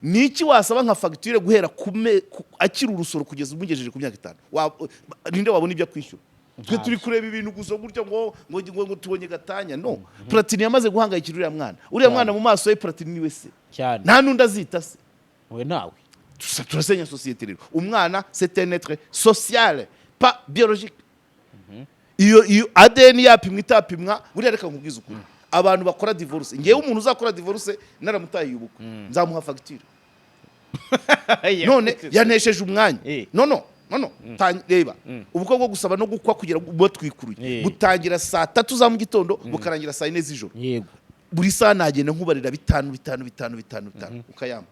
Ni iki wasaba nka fagitire guhera akiri urusoro kugeza umugejeje ku myaka 5? Ninde wabona ibyo akwishyura? Twe turi kureba ibintu gusa gutya ngo tubonye gatanya. No Platini yamaze guhangayikira uriya mwana, uriya mwana mu maso ye Platini niwe se. Nta n'undi azita se. We nawe. Turasenya sosiyete rero. Umwana, c'est un être social, pas biologique. Iyo ADN yapimwa itapimwa, buriya reka nkubwize ukuri, abantu bakora divorce, ngewe umuntu uzakora divorce naramutahiye ubukwe nzamuha fagitire. None yanesheje umwanya. No, no, no, no. Reba ubukwe bwo gusaba no gukwa kugira ngo batwikuruye butangira saa 3 za mu gitondo, bukarangira saa 4 z'ijoro. Buri saha nagenda nkubarira bitanu, bitanu, bitanu, bitanu, bitanu, ukayampa.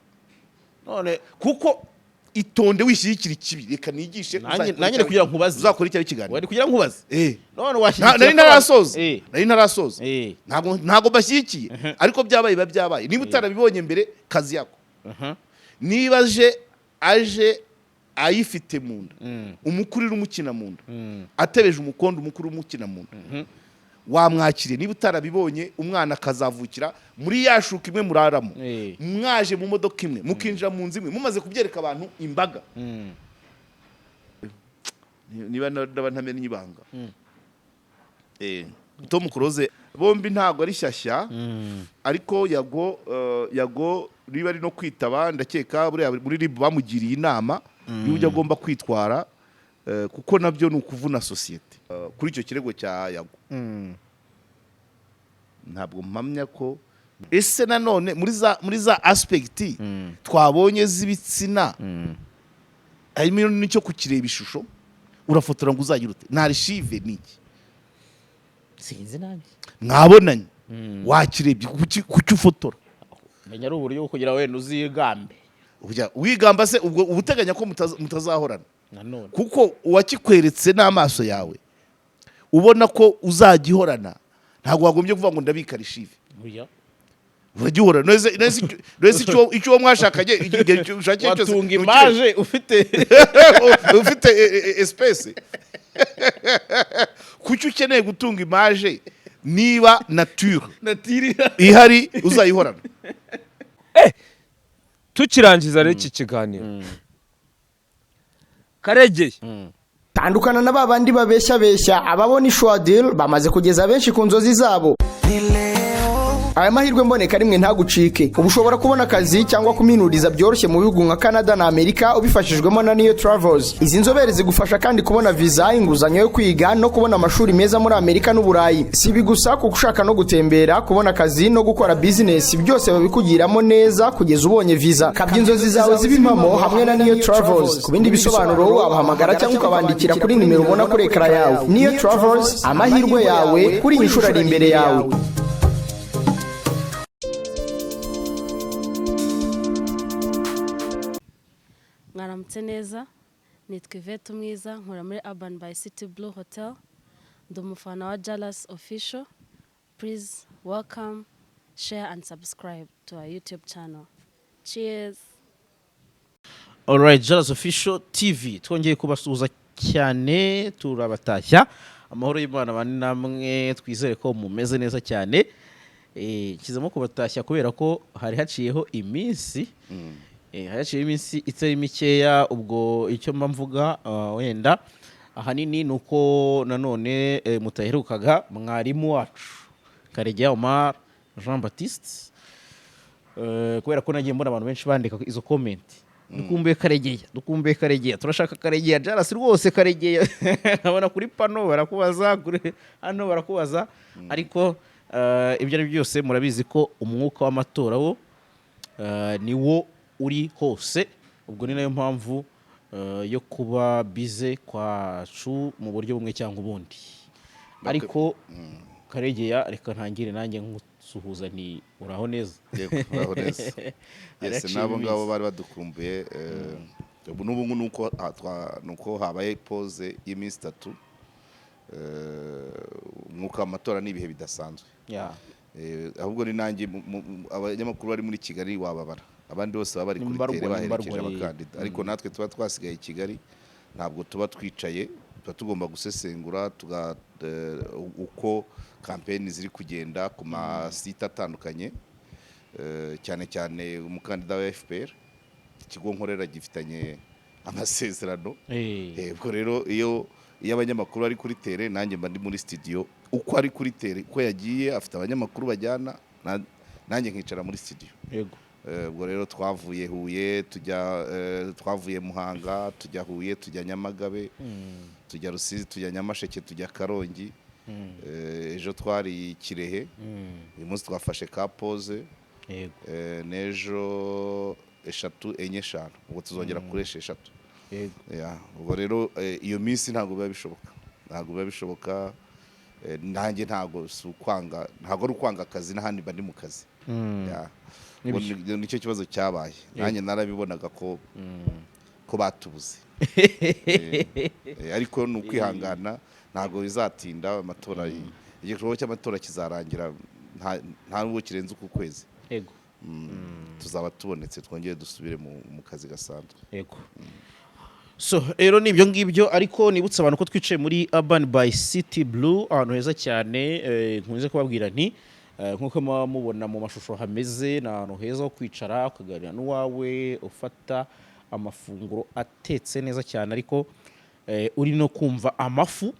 None Kuko itonde wishyigikira ikibi, reka nigishe. Nanjye kugira ngo nkubaze. Uzakora icyo kiganiro. Wari kugira nkubaze. None washyigikira Nari ntarasoza. Nari ntarasoza. Ntabwo mbashyigikiye, ariko byabaye, biba byabaye. Niba utarabibonye mbere, kazi yako. Niba aje ayifite mu nda, umukurira umukina mu nda, atebeje umukondo, umukuru umukina mu nda, wamwakiriye. Niba utarabibonye, umwana akazavukira muri ya shuka imwe muraramo, mwaje mu modoka imwe, mukinjira mu nzu imwe, mumaze kubyereka abantu imbaga. Niba ndaba ntamennye ibanga, Tom Close bombi ntabwo ari shyashya, ariko Yago niba ari no kwitaba, ndakeka buriya muri RIB bamugiriye inama y'uburyo agomba kwitwara, kuko nabyo ni ukuvuna sosiyete. Kuri icyo kirego cya Yago, ntabwo mpamya ko ese nanone muri za aspect twabonye z'ibitsina harimo n'icyo kukireba ishusho. Urafotora ngo uzagire ute? Nta archive ni iki? Sinzi nanjye. Mwabonanye, wakirebye, kuki ufotora? Menya ari uburyo bwo kugira wenda uzigambe. Wigamba se ubwo uba uteganya ko mutazahorana? Nanone. Kuko uwakikweretse n'amaso yawe ubona ko uzagihorana, ntabwo wagombye kuvuga ngo ndabika archive. Oya. Uragihorana nese icyo uwo mwashakanye igihe ushakiye cyose Watunga ntukirebe. Image ufite. Ufite espèce. Kuki ukeneye gutunga image niba nature natirira ihari uzayihorana? Tukirangiza rero iki kiganiro, Karegeye. Tandukana na ba bandi babeshya beshya. Ababona ishwadil bamaze kugeza benshi ku nzozi zabo. Aya mahirwe mboneka rimwe ntagucike. Ubu ushobora kubona akazi cyangwa kuminuriza byoroshye mu bihugu nka Canada na Amerika ubifashijwemo na Niyo Travels. Izi nzobere zigufasha kandi kubona viza, inguzanyo yo kwiga no kubona amashuri meza muri Amerika n'Uburayi. Si ibi gusa, kuko ushaka no gutembera, kubona akazi no gukora bizinesi, byose babikugiramo neza kugeza ubonye viza. Kabya inzozi zawe zibe impamo hamwe na Niyo Travels. Ku bindi bisobanuro wabahamagara cyangwa ukabandikira kuri nimero ubona kuri ekara yawe. Niyo Travels, amahirwe yawe kuri iyi nshuro ari imbere yawe. Mwaramutse neza, nitwa Yvette Umwiza, nkora muri Urban by City Blue Hotel, ndi umufana wa Jalas Official. Please welcome, share and subscribe to our YouTube channel. Cheers! Alright, Jalas Official TV twongeye kubasuhuza cyane, turabatashya. Amahoro y'Imana bane namwe, twizere ko mumeze neza cyane. Nshyizemo kubatashya kubera ko hari haciyeho iminsi, hari haciyeho iminsi itari mikeya. Ubwo icyo mba mvuga, wenda ahanini ni uko nanone mutaherukaga mwarimu wacu Karegeya Omar Jean Baptiste, kubera ko nagiye mbona abantu benshi bandika izo comment: "Dukumbuye Karegeya, dukumbuye Karegeya, turashaka Karegeya, Jalas rwose Karegeya." Nkabona kuri pano barakubaza, kuri hano barakubaza, ariko ibyo ari byo byose murabizi ko umwuka w'amatora wo ni wo uri hose. Ubwo ni nayo mpamvu yo kuba bize kwacu mu buryo bumwe cyangwa ubundi. Ariko Karegeya, reka ntangire nanjye nkusuhuza nti uraho neza? Yego, uraho neza. Hari Yes, haciye n'abo ngabo iminsi. bari badukumbuye. Ubu n'ubu nuko habaye pause y'iminsi 3. Umwuka w'amatora ni ibihe bidasanzwe. Ahubwo ni nanjye abanyamakuru bari muri Kigali wababara, abandi bose baba bari Ni kuri mbarwa, terrain ni baherekeje mbarwa, abakandida, ariko natwe tuba twasigaye i Kigali, ntabwo tuba twicaye, tuba tugomba gusesengura uko kampeni ziri kugenda ku masite atandukanye. Cyane cyane umukandida wa FPR. Ikigo nkorera gifitanye amasezerano. Ubwo rero iyo abanyamakuru ari kuri terrain, nanjye mba ndi muri studio. Uko ari kuri terrain, uko yagiye afite abanyamakuru bajyana, nanjye nkicara muri studio. Ubwo rero twavuye Huye tujya, twavuye Muhanga tujya Huye, tujya Nyamagabe, tujya Rusizi, tujya Nyamasheke, tujya Karongi. Ejo twari Kirehe, uyu munsi twafashe ka pause. N'ejo eshatu, enye, eshanu, ubwo tuzongera kuri esheshatu. Yeah, ubwo rero iyo minsi ntabwo biba bishoboka, ntabwo biba bishoboka. Nanjye ntabwo si ukwanga, ntabwo ari ukwanga akazi, n'ahandi mba ndi mu kazi. Yeah. Ubwo nicyo kibazo cyabaye. Nanjye narabibonaga ko batubuze. Ariko ni ukwihangana, ntabwo bizatinda. Amatora, igikorwa cy'amatora kizarangira nta nubwo kirenze uku kwezi. Tuzaba tubonetse, twongere dusubire mu kazi gasanzwe. Yego. So rero ni ibyo ngibyo, ariko nibutse abantu ko twicaye muri Urban by City Blue, ahantu heza cyane. Nkunze kubabwira nti nk'uko muba mubona mu mashusho hameze, ni ahantu heza ho kwicara ukaganira n'uwawe, ufata amafunguro atetse neza cyane, ariko uri no kumva amafu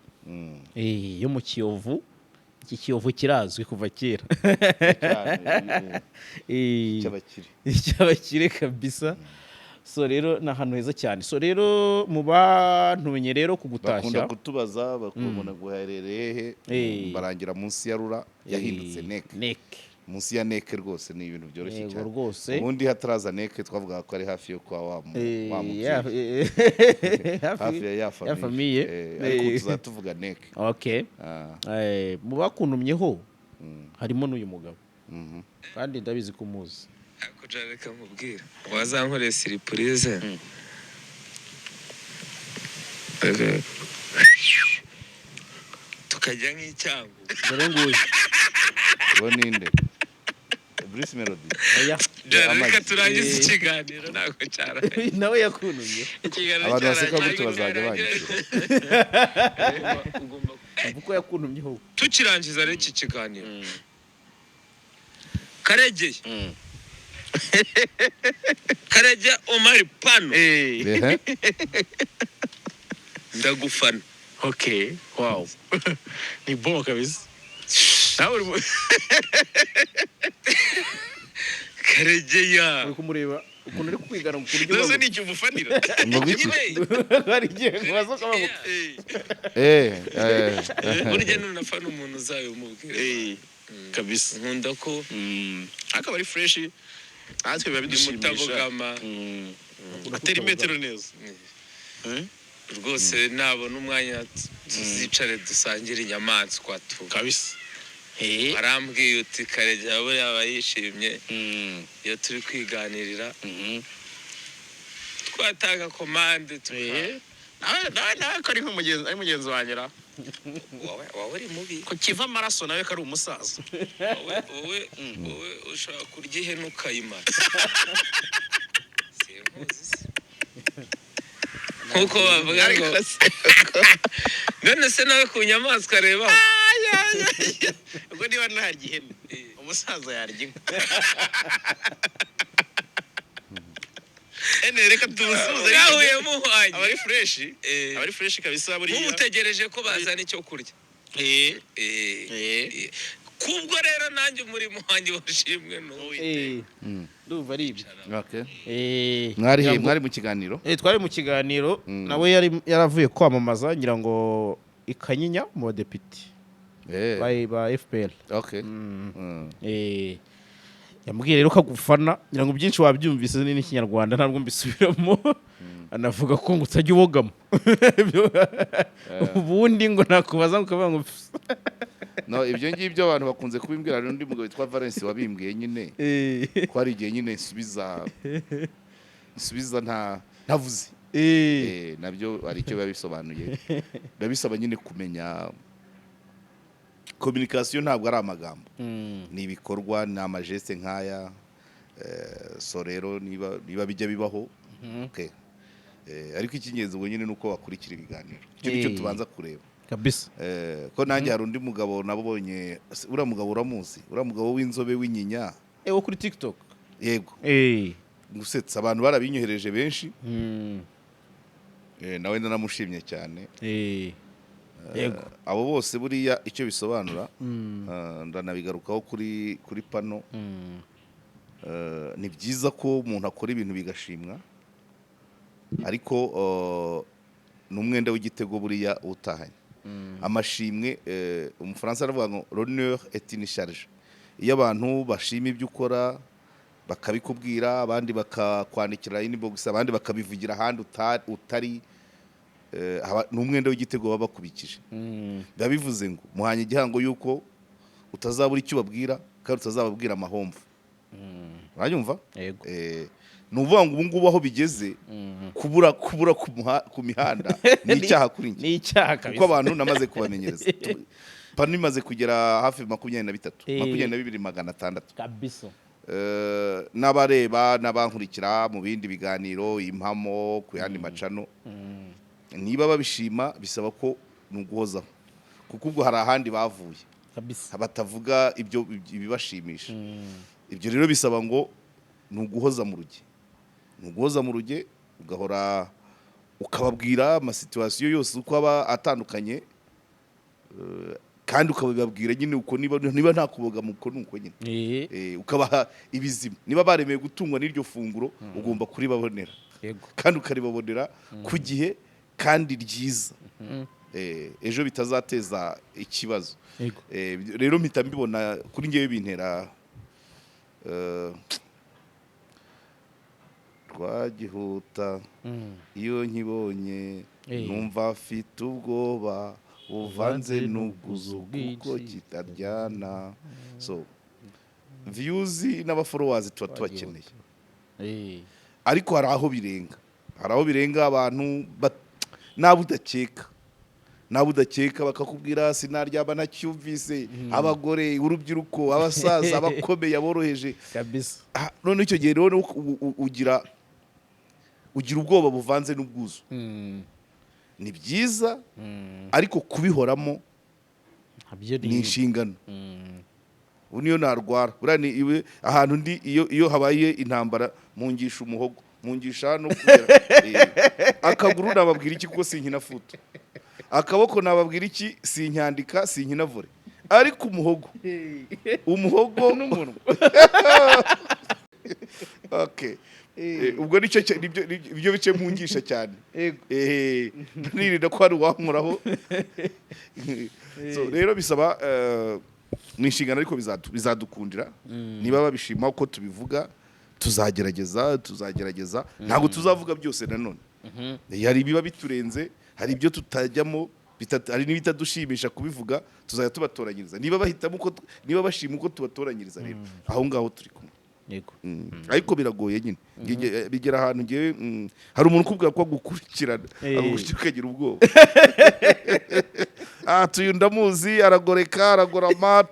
yo mu Kiyovu. Iki Kiyovu kirazwi kuva kera. Cyane, cy'abakire. Icy'abakire kabisa. So rero ni ahantu heza cyane. So rero mu bantumenye rero Bakunda kugutashya kutubaza, bakubona guherereye he. Barangira munsi ya RURA yahindutse NEC. NEC. Munsi ya NEC rwose, ni ibintu byoroshye cyane. Rwose. Ubundi hataraza NEC twavugaga ko ari hafi yo kwa wa wa mubyeyi. Hafi ya ya famille. Famille. Ariko ubu tuzaba tuvuga NEC. Okay. Ah. Mu bakuntumyeho harimo n'uyu mugabo, kandi ndabizi ko umuzi. Ariko jya, reka nkubwire, wazankoreye surprise. Tukajya nk'icyango. Dore nguyu. Uwo ninde? Bruce Melody? Oya. Jara, reka Amagi. turangize ikiganiro, ntabwo cyaraye. Nawe yakuntumye. Ikiganiro Abantu baseka cyaraye. gutyo bazajya banyishyura. Kuko yakuntumyeho. Tukirangiza rero iki kiganiro, Karegeye, Karegeya Omari Pano, Ehe. ndagufana. Okay, wow, ni bon kabisa. Nawe uri Karegeya. Uri kumureba ukuntu uri kwigana ku buryo Nose ni icyo umufanira? Ngo iki? Hari igihe kubaza ukavuga ngo Burya nunafana umuntu uzabimubwira. Eh, kabisa. Nkunda ko Ariko aba ari fresh, natwe biba ni bidushimisha. mutabogama. Atera imetero neza. Eh? Rwose nabona umwanya tuzicare dusangire inyamaswa tu. Kabisa. Eh. Arambwiye uti Karegeya buriya aba yishimye iyo turi kwiganirira, twatanga komande tuka Eh. Nawe ko ari nk'umugenzi, ari mugenzi wanjye ra. Wowe uri mubi. Ko kiva amaraso, nawe ko ari umusaza. Wowe ushobora kurya ihene ukayimara. Simpuzi se. Nkuko bavuga ngo none se nawe ku nyamaswa reba. Ubwo niba ntarya ihene, umusaza yarya inka. Ene reka tumusuhuze. Mwahuye muhwanye. Aba ari fresh. Eh. Aba ari fresh kabisa buriya. Nk'ubu utegereje ko bazana icyo kurya. Eh. Eh. Eh. Kubwo rero nanjye umurimo wanjye washimwe n'uwo. Ndumva ari ibyo. Okay. Mwari Mwari mwari mu kiganiro? Twari mu kiganiro. Nawe yari yaravuye kwamamaza, ngira ngo i Kanyinya mu badepite ba FPR. Okay. Yambwiye rero ko agufana. Ngira ngo byinshi wabyumvise, ni n'Ikinyarwanda ntabwo mbisubiramo. Anavuga ko ngo utajya ubogamo, ubundi ngo nakubaza ngo ukavuga ngo No, ibyo ngibyo abantu bakunze kubimbwira. Hari undi mugabo witwa Valence wabimbwiye nyine ko hari igihe nyine nsubiza nta ntavuze. Nabyo hari icyo biba bisobanuye. Biba bisaba nyine kumenya communication, ntabwo ari amagambo, ni ibikorwa, ni amageste nk'aya. So rero niba bijya bibaho, okay. Ariko icy'ingenzi ubwo nyine ni uko bakurikira ibiganiro, icyo nicyo tubanza kureba. Kabisa. Ko nanjye hari undi mugabo nabonye, uriya mugabo uramuzi, uriya mugabo w'inzobe w'inyinya. Wo kuri TikTok? Yego. Gusetsa abantu barabinyohereje benshi. Nawe ndanamushimye cyane. Abo bose buriya icyo bisobanura, ndanabigarukaho kuri pano. Ni byiza ko umuntu akora ibintu bigashimwa, ariko ni umwenda w'igitego buriya utahanye amashimwe. Umufaransa aravuga ngo "L'honneur est une charge." Iyo abantu bashima ibyo ukora, bakabikubwira, abandi bakakwandikira inbox, abandi bakabivugira ahandi utari, ni umwenda w'igitego baba bakubikije. Biba bivuze ngo muhanye igihango y'uko utazabura icyo ubabwira kandi utazababwira amahomvu. Uranyumva? Yego. Ni ukuvuga ngo ubu ngubu aho bigeze, kubura ku mihanda ni icyaha kuri njye. Ni icyaha Kuko kabisa. abantu namaze kubamenyereza. Pano imaze kugera hafi 23, 22,600. N'abareba n'abankurikira mu bindi biganiro, impamo ku yandi macano, niba babishima, bisaba ko ni uguhozaho, kuko ubwo hari ahandi bavuye batavuga ibyo ibibashimisha. Ibyo rero bisaba ngo ni uguhoza mu ruge, ni uguhoza mu ruge, ugahora ukababwira ama situation yose uko aba atandukanye, kandi ukabibabwira nyine uko niba nta kuboga uko ni uko nyine. Ukabaha ibizima. Niba baremeye gutungwa n'iryo funguro, ugomba kuribabonera kandi ukaribabonera ku gihe kandi ryiza, ejo bitazateza ikibazo. Rero mpita mbibona kuri ngewe bintera rwagihuta. Iyo nkibonye numva afite ubwoba buvanze n'ubwuzu kuko bwinshi. Kitaryana. So views n'aba followers tuba tubakeneye, ariko hari aho birenga, hari aho birenga abantu n'abo udakeka bakakubwira sinaryama ntacyumvise, abagore, urubyiruko, abasaza, abakomeye, aboroheje. Ah, none icyo gihe rero ugira ubwoba buvanze n'ubwuzu. Ni byiza, ariko kubihoramo Nabyo ni inshingano. Ubu niyo narwara buriya ni iwe ahantu ndi, iyo habaye intambara mungisha umuhogo, mungisha hano kugera akaguru nababwira iki kuko sinkina foot, akaboko nababwira iki, sinyandika, sinkina volley, ariko umuhogo n'umunwa, okay. Ubwo nicyo nibyo bice mungisha cyane. Nirinda ko hari uwankoraho. So rero bisaba ni inshingano, ariko bizadukundira niba babishima uko tubivuga. Tuzagerageza, ntabwo tuzavuga byose nanone. Hari ibiba biturenze, hari ibyo tutajyamo, hari n'ibitadushimisha kubivuga. Tuzajya tubatoranyiriza niba bahitamo uko niba bashima uko tubatoranyiriza. Rero aho ngaho turi kumwe. Ariko biragoye nyine. Bigera ahantu ngewe, hari umuntu ukubwira ko agukurikirana, agukurikira ukagira ubwoba. Ah, tuyu ndamuzi, aragoreka, aragorama,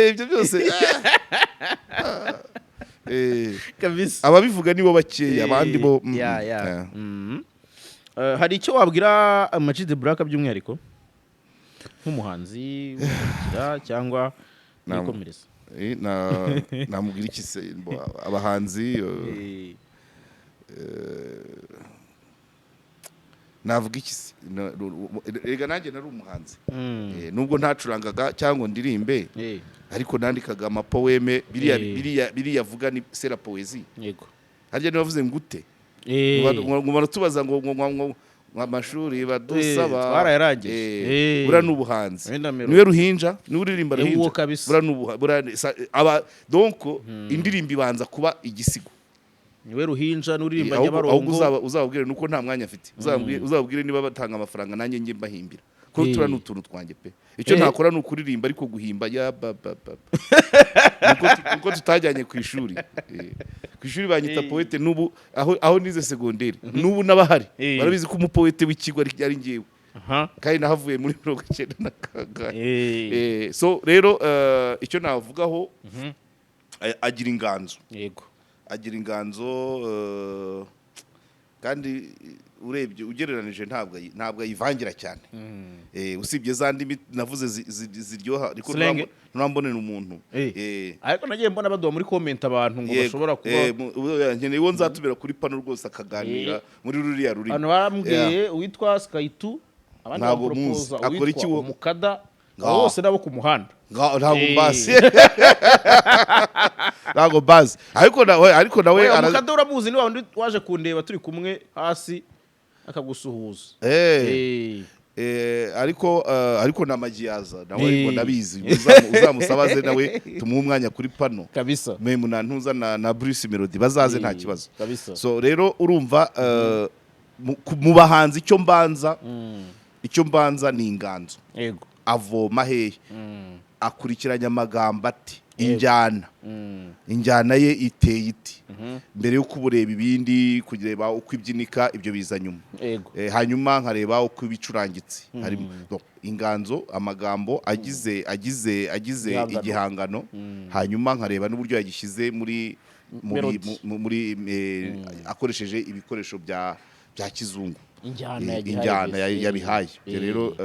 ibyo byose. Ah. Ababivuga nibo bakeya, abandi bo Ya. Hari icyo wabwira Ama G The Black by'umwihariko nk'umuhanzi ukurikira cyangwa nikomereza? Namubwira iki se? Abahanzi, navuga iki se? Erega nanjye nari umuhanzi. Nubwo ntacurangaga cyangwa ndirimbe, ariko nandikaga ama poème biriya. Biriya vuga ni c'est la poésie. Harya nibavuze ngute? Ngo baratubaza ngo amashuri badusaba. Twarayarangije. Buriya ni ubuhanzi. Wenda mero. Niwe ruhinja, niwe uririmba Uwo ruhinja. kabisa. Buriya ni buriya aba donc indirimbo ibanza kuba igisigo. Niwe ruhinja n'uririmba. Ahubwo Nyabarongo. Uzababwire nuko nta mwanya afite. Uzababwire niba batanga amafaranga nanjye njye mbahimbira, kuko turiya ni utuntu twanjye pe. Icyo ntakora ni ukuririmba, ariko guhimba ya ba ba ba ba. Nuko tutajyanye ku ishuri. Ku ishuri banyita poète. N'ubu aho nize segonderi, n'ubu n'abahari barabizi ko umupoète w'ikigo ari njyewe, kandi nahavuye muri 90 na kangahe. So rero icyo navugaho, agira inganzo. Agira inganzo. Kandi urebye ugereranije ntabwo ayivangira cyane. Usibye za ndimi navuze ziryoha, ariko Slang. nturambonera umuntu. Ariko nagiye mbona baduha muri comment abantu ngo Yego. bashobora kuba Nkeneye uwo nzatumira kuri pano rwose akaganira muri ruriya rurimi. Abantu barambwiye uwitwa Skytu, abandi Ntabwo bamuporopoza muzi. Akora uwitwa iki wo? Umukada. Nga. Abo bose nabo ku muhanda. Ntabwo mbazi, ntabwo mbazi, ariko nawe Oya, Umukada uramuzi, ni wa wundi waje kundeba turi kumwe hasi akagusuhuza. Ariko na Magiyaza nawe, ariko ndabizi, uzamusabaze nawe tumuhe umwanya kuri pano. Kabisa. Memu na ntuza na Bruce Melody bazaze, nta kibazo. Kabisa. So rero urumva, mu bahanzi icyo mbanza ni inganzo. Avoma hehe? Akurikiranya amagambo ati injyana ye iteye iti, mbere yo kubureba ibindi, kureba uko ibyinika, ibyo biza nyuma. Hanyuma nkareba uko ibicurangitse harimo. Donc, inganzo, amagambo agize Igihangano. igihangano, hanyuma nkareba n'uburyo yagishyize muri Melody. muri akoresheje ibikoresho bya kizungu. Injyana yagihaye Injyana mbese. yabihaye. Ibyo rero,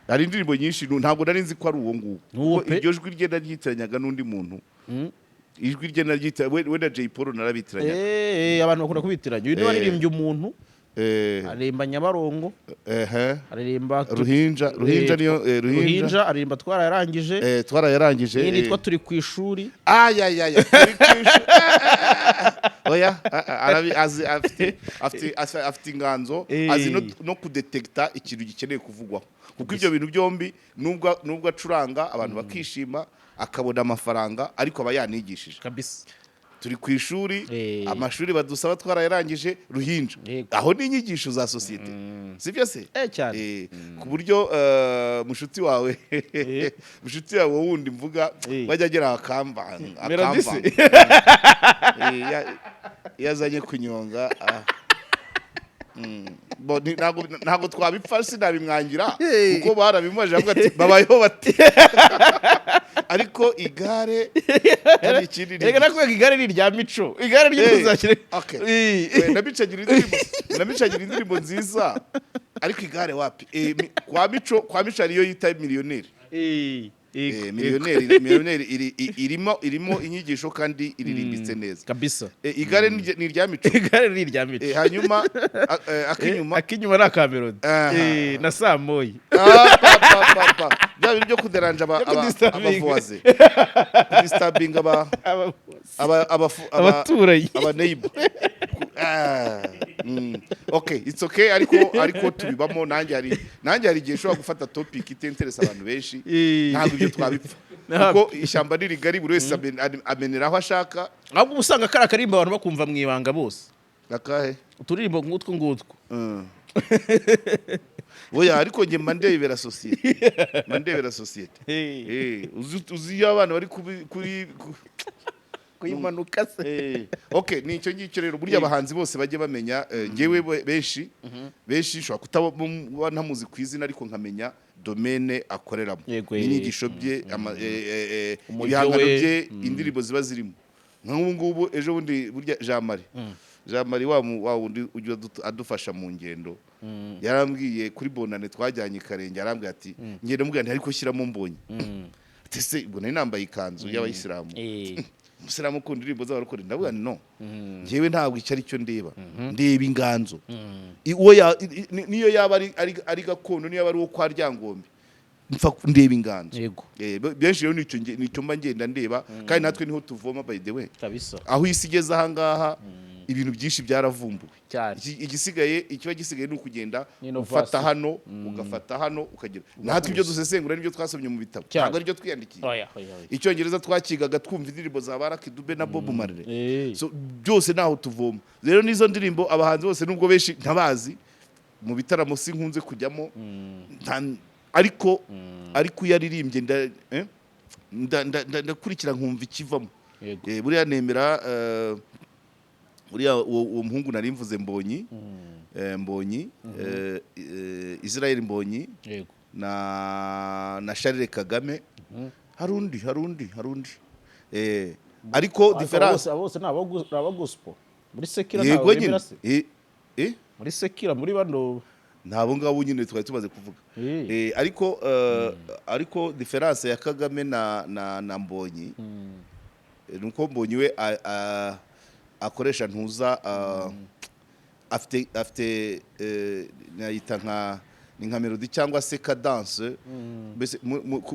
hari indirimbo nyinshi ntabwo nari nzi ko ari uwo nguwo. N'uwo Kuko pe. iryo jwi rye naryitiranyanga n'undi muntu. Ijwi rye naryitira we na Jay Paul narabitiranya. Abantu bakunda kubitiranya. Uyu niwe waririmbye Umuntu, aririmba Nyabarongo, aririmba Ruhinja, Ruhinja niyo, Ruhinja. Ruhinja, aririmba Twarayarangije. Twarayarangije. N'iyindi yitwa Turi ku Ishuri. Ayayaya, turi ku ishuri. Oya, azi, afite inganzo. Azi no kudetekita ikintu gikeneye kuvugwaho, kuko ibyo bintu byombi, nubwo acuranga abantu bakishima, akabona amafaranga, ariko aba yanigishije. Turi ku Ishuri, amashuri badusaba twarayarangije, Ruhinja. Aho ni inyigisho za sosiyete, sibyo se? Cyane. Ku buryo mushuti wawe wundi mvuga wajya agera akambanga. Melody se? Akambanga. Iyo azanye kunyonga, ah. Bo, ntabwo twabipfa, sinabimwangira, kuko barabimubajije avuga ati babayeho bate, ariko igare hari ikindi Reka nakubwira, igare ni irya Mico, igare ry'uzashyire. Okay. We, na Mico agira indirimbo nziza, ariko igare wapi. Kwa Mico ariyo yita Miliyoneri. Miliyoneri irimo inyigisho kandi iririmbitse neza. Igare ni irya Mico. Igare ni irya Mico. Hanyuma akinyuma. Akinyuma ni aka Melody. Aha. Na Samoyi. Ah, pa, pa, pa, pa. Bya bintu byo kuderanja Byo kudisturbinga. abavoisins, kudisturbinga Abaturanyi. aba neighbor. Okay, it's okay, ariko tubibamo. Nanjye hari igihe ushobora gufata topic itenteresa abantu benshi. Ntabwo ibyo twabipfa, kuko ishyamba ni rigari, buri wese amenera aho ashaka. Ahubwo uba usanga kariya karimba abantu bakumva mu ibanga bose. Akahe? Uturirimbo nk'utwo ngutwo. Oya, ariko njye mba ndebera sosiyete. Uzi iyo abana bari kuri Kuyimanuka se? Okay, ni icyo ngicyo rero. Burya abahanzi bose bajye bamenya, njyewe benshi nshobora kutaba ntamuzi ku izina, ariko nkamenya domaine akoreramo, n'inyigisho bye, Umujyo ibihangano we. bye, indirimbo ziba zirimo. Nk'ubu ngubu ejo bundi burya Jean Marie wa wundi ujya adufasha mu ngendo, yarambwiye kuri Bonane twajyanye i Karenge, yarambwiye ati ngenda mubwira nti ariko shyiramo Mbonye. Ati se ubwo nari nambaye ikanzu y'abayisilamu, umusilamu ukunda indirimbo z'abarokore? Ndavuga nti no, njyewe ntabwo icyo ari cyo ndeba, ndeba inganzo. Uwo niyo yaba ari gakondo, niyo yaba ari uwo kwa Ryangombe, mpfa ndeba inganzo. Benshi rero nicyo mba ngenda ndeba, kandi natwe niho tuvoma, by the way. Aho isi igeze ahangaha, ibintu byinshi byaravumbuwe. Igisigaye, ikiba gisigaye ni ukugenda Innovation. ufata hano, ugafata hano, ukagira. Natwe ibyo dusesengura nibyo twasomye mu bitabo, ntabwo aribyo twiyandikiye. Oya, oya, oya. Icyongereza twakigaga twumva indirimbo za Lucky Dube na Bob Marley. So byose naho tuvoma rero n'izo ndirimbo. Abahanzi bose, nubwo benshi ntabazi, mu bitaramo sinkunze kujyamo, ariko iyo aririmbye ndakurikira nkumva ikivamo. Buriya nemera, buriya uwo muhungu nari mvuze, Mbonyi, Mbonyi, Israel Mbonyi na Charles Kagame. Hari undi, ariko Ariko différence bose ni aba gospel muri secular. Yego Ntabwo nyine. bemera se? Muri secular, muri bano. Ntabo ngabo nyine twari tumaze kuvuga. Ariko différence ya Kagame na Mbonyi nuko Mbonyi we akoresha ntuza, afite nayita nka ni nka melody cyangwa se cadence, mbese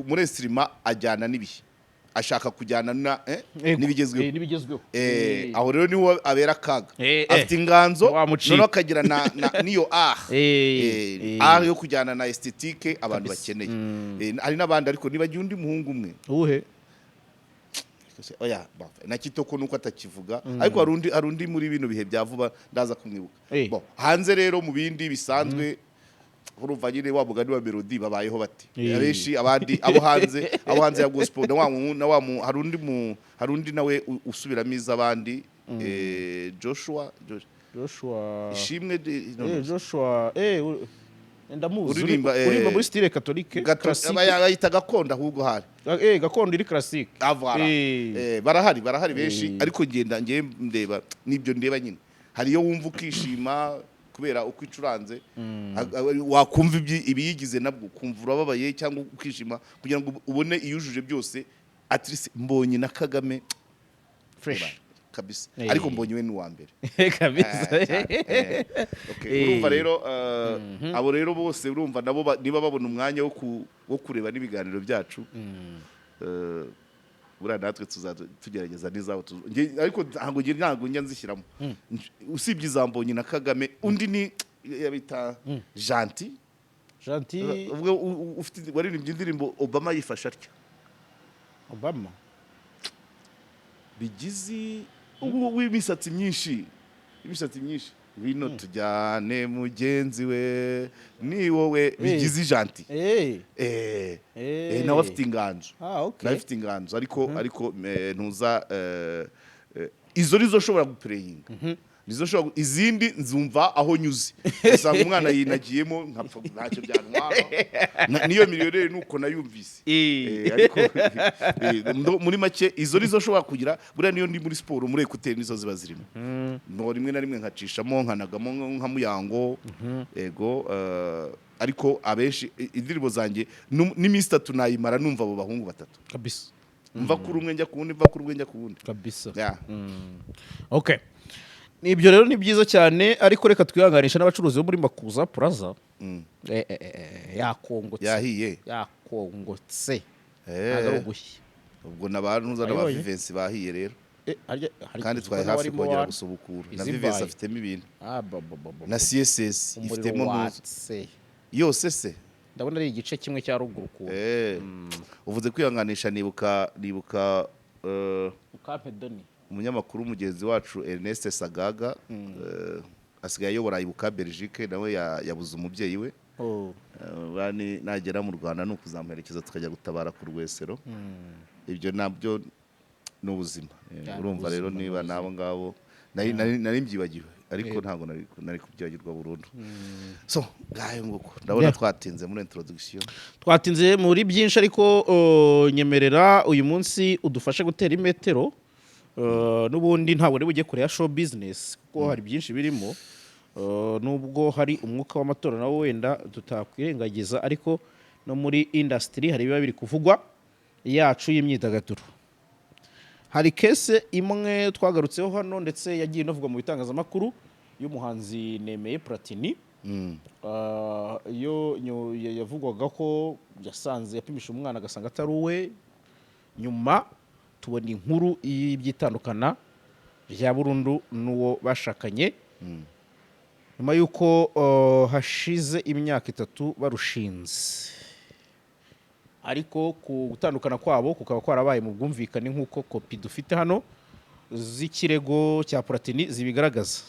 muri instrument ajyana n'ibihe, ashaka kujyana na n'ibigezweho. N'ibigezweho. Aho rero niho abera akaga. Afite inganzo, Wamucika. noneho akagira na niyo art, art yo kujyana na esthétique abantu bakeneye. Hari n'abandi, ariko nibagiye undi muhungu umwe. Uwuhe? Oya, bon, na Kitoko nuko atakivuga, ariko hari undi muri bino bihe bya vuba, ndaza kumwibuka. Bon, hanze rero mu bindi bisanzwe, urumva nyine wa mugani wa Melody, babayeho bate? Abenshi abandi abo hanze ya gospel na wa mu- na wa mu- hari undi mu hari undi nawe usubiramo iz'abandi, Joshua Joshua. Ishimwe no, no. Joshua, ndamuzi. Uririmba, Uririmba muri style catholique classique. Bayita gakondo ahubwo hari. Gakondo iri classique. Ah, voilà. Barahari benshi. Ariko ngenda ngiye ndeba nibyo ndeba nyine, hari iyo wumva ukishima kubera uko icuranze, wakumva ibiyigize nabwo ukumva urababaye cyangwa ukishima. Kugira ngo ubone iyujuje byose, at least Mbonyi na Kagame. Fresh. Kabisa. Ariko Mbonyi we ni uwa mbere. Kabisa. Cyane. Okay, urumva rero, abo rero bose urumva nabo niba babona umwanya wo kureba n'ibiganiro byacu, buriya natwe tuzaza tugerageza n'izabo. Ariko ntabwo njya nzishyiramo. Usibye iza Mbonyi na Kagame, undi ni yabita Gentil. Gentil. Ubwo ufite waririmbye indirimbo Obama yifashe atya. Obama. Bigizi ubu w'imisatsi myinshi, imisatsi myinshi, ngwino tujyane mugenzi we, ni wowe Bigizi Gentil. Nawe afite inganzo. Ah, okay. Nawe afite inganzo, ariko ntuza, izo nizo nshobora guplayinga, nizo nshobora izindi nzumva aho nyuze, usanga umwana yinagiyemo nkapfa ntacyo byantwara. Niyo miliyoneri nuko nayumvise. Ariko muri make izo nizo nshobora kugira. Buriya niyo ndi muri siporo, muri écouteurs nizo ziba zirimo. No rimwe na rimwe nkacishamo nkanagamo nka Muyango, ego. Ariko abenshi indirimbo zanjye n'iminsi 3 nayimara numva abo bahungu batatu. Mva kuri umwe njya ku wundi, mva kuri umwe njya ku wundi. Yeah. Okay, ibyo rero ni byiza cyane, ariko reka twihanganisha n'abacuruzi bo muri Makuza Plaza. Yakongotse. Yahiye. Yakongotse, ntabwo ari ugushya. Ubwo na ba ntuza n'aba Wayibonye? Vivensi bahiye rero. Kandi uzi ko twari nawe hafi arimo kongera gusubukura na izibaye. Vivensi afitemo ibintu. Ah, ba, ba, ba, ba, Na CSS umuriro ifitemo ntuza. watse. Yose se? Ndabona ari igice kimwe cya ruguru ukuntu. Uvuze kwihanganisha, nibuka Ukampedoni. umunyamakuru mugenzi wacu Ernest Sagaga, asigaye ayobora Ibuka Belgique, nawe yabuze umubyeyi we. Oh. Bani nagera mu Rwanda ni ukuzamuherekeza tukajya gutabara ku Rwesero. Ibyo nabyo ni ubuzima. Urumva rero ubuzima ni niba ubuzima. n'abo ngabo nari mbyibagiwe, ariko ntabwo nari kubyibagirwa burundu. So ngayo nguko, ndabona twatinze muri introduction. Twatinze muri byinshi, ariko nyemerera uyu munsi udufashe gutera imetero. N'ubundi ntabwo uri bujye kure ya show business kuko hari byinshi birimo. Nubwo hari umwuka w'amatora nawo wenda tutakwirengagiza, ariko no muri industry hari ibiba biri kuvugwa yacu y'imyidagaduro. Hari case imwe twagarutseho hano, ndetse yagiye inavugwa mu bitangazamakuru, y'umuhanzi Nemeye Platini. Iyo yavugwaga ko yasanze yapimisha umwana agasanga atari uwe, nyuma tubona inkuru y'ibyitandukana rya burundu n'uwo bashakanye, nyuma y'uko hashize imyaka 3 barushinze, ariko ku gutandukana kwabo kukaba kwarabaye mu bwumvikane, nk'uko kopi dufite hano z'ikirego cya Platini zibigaragaza.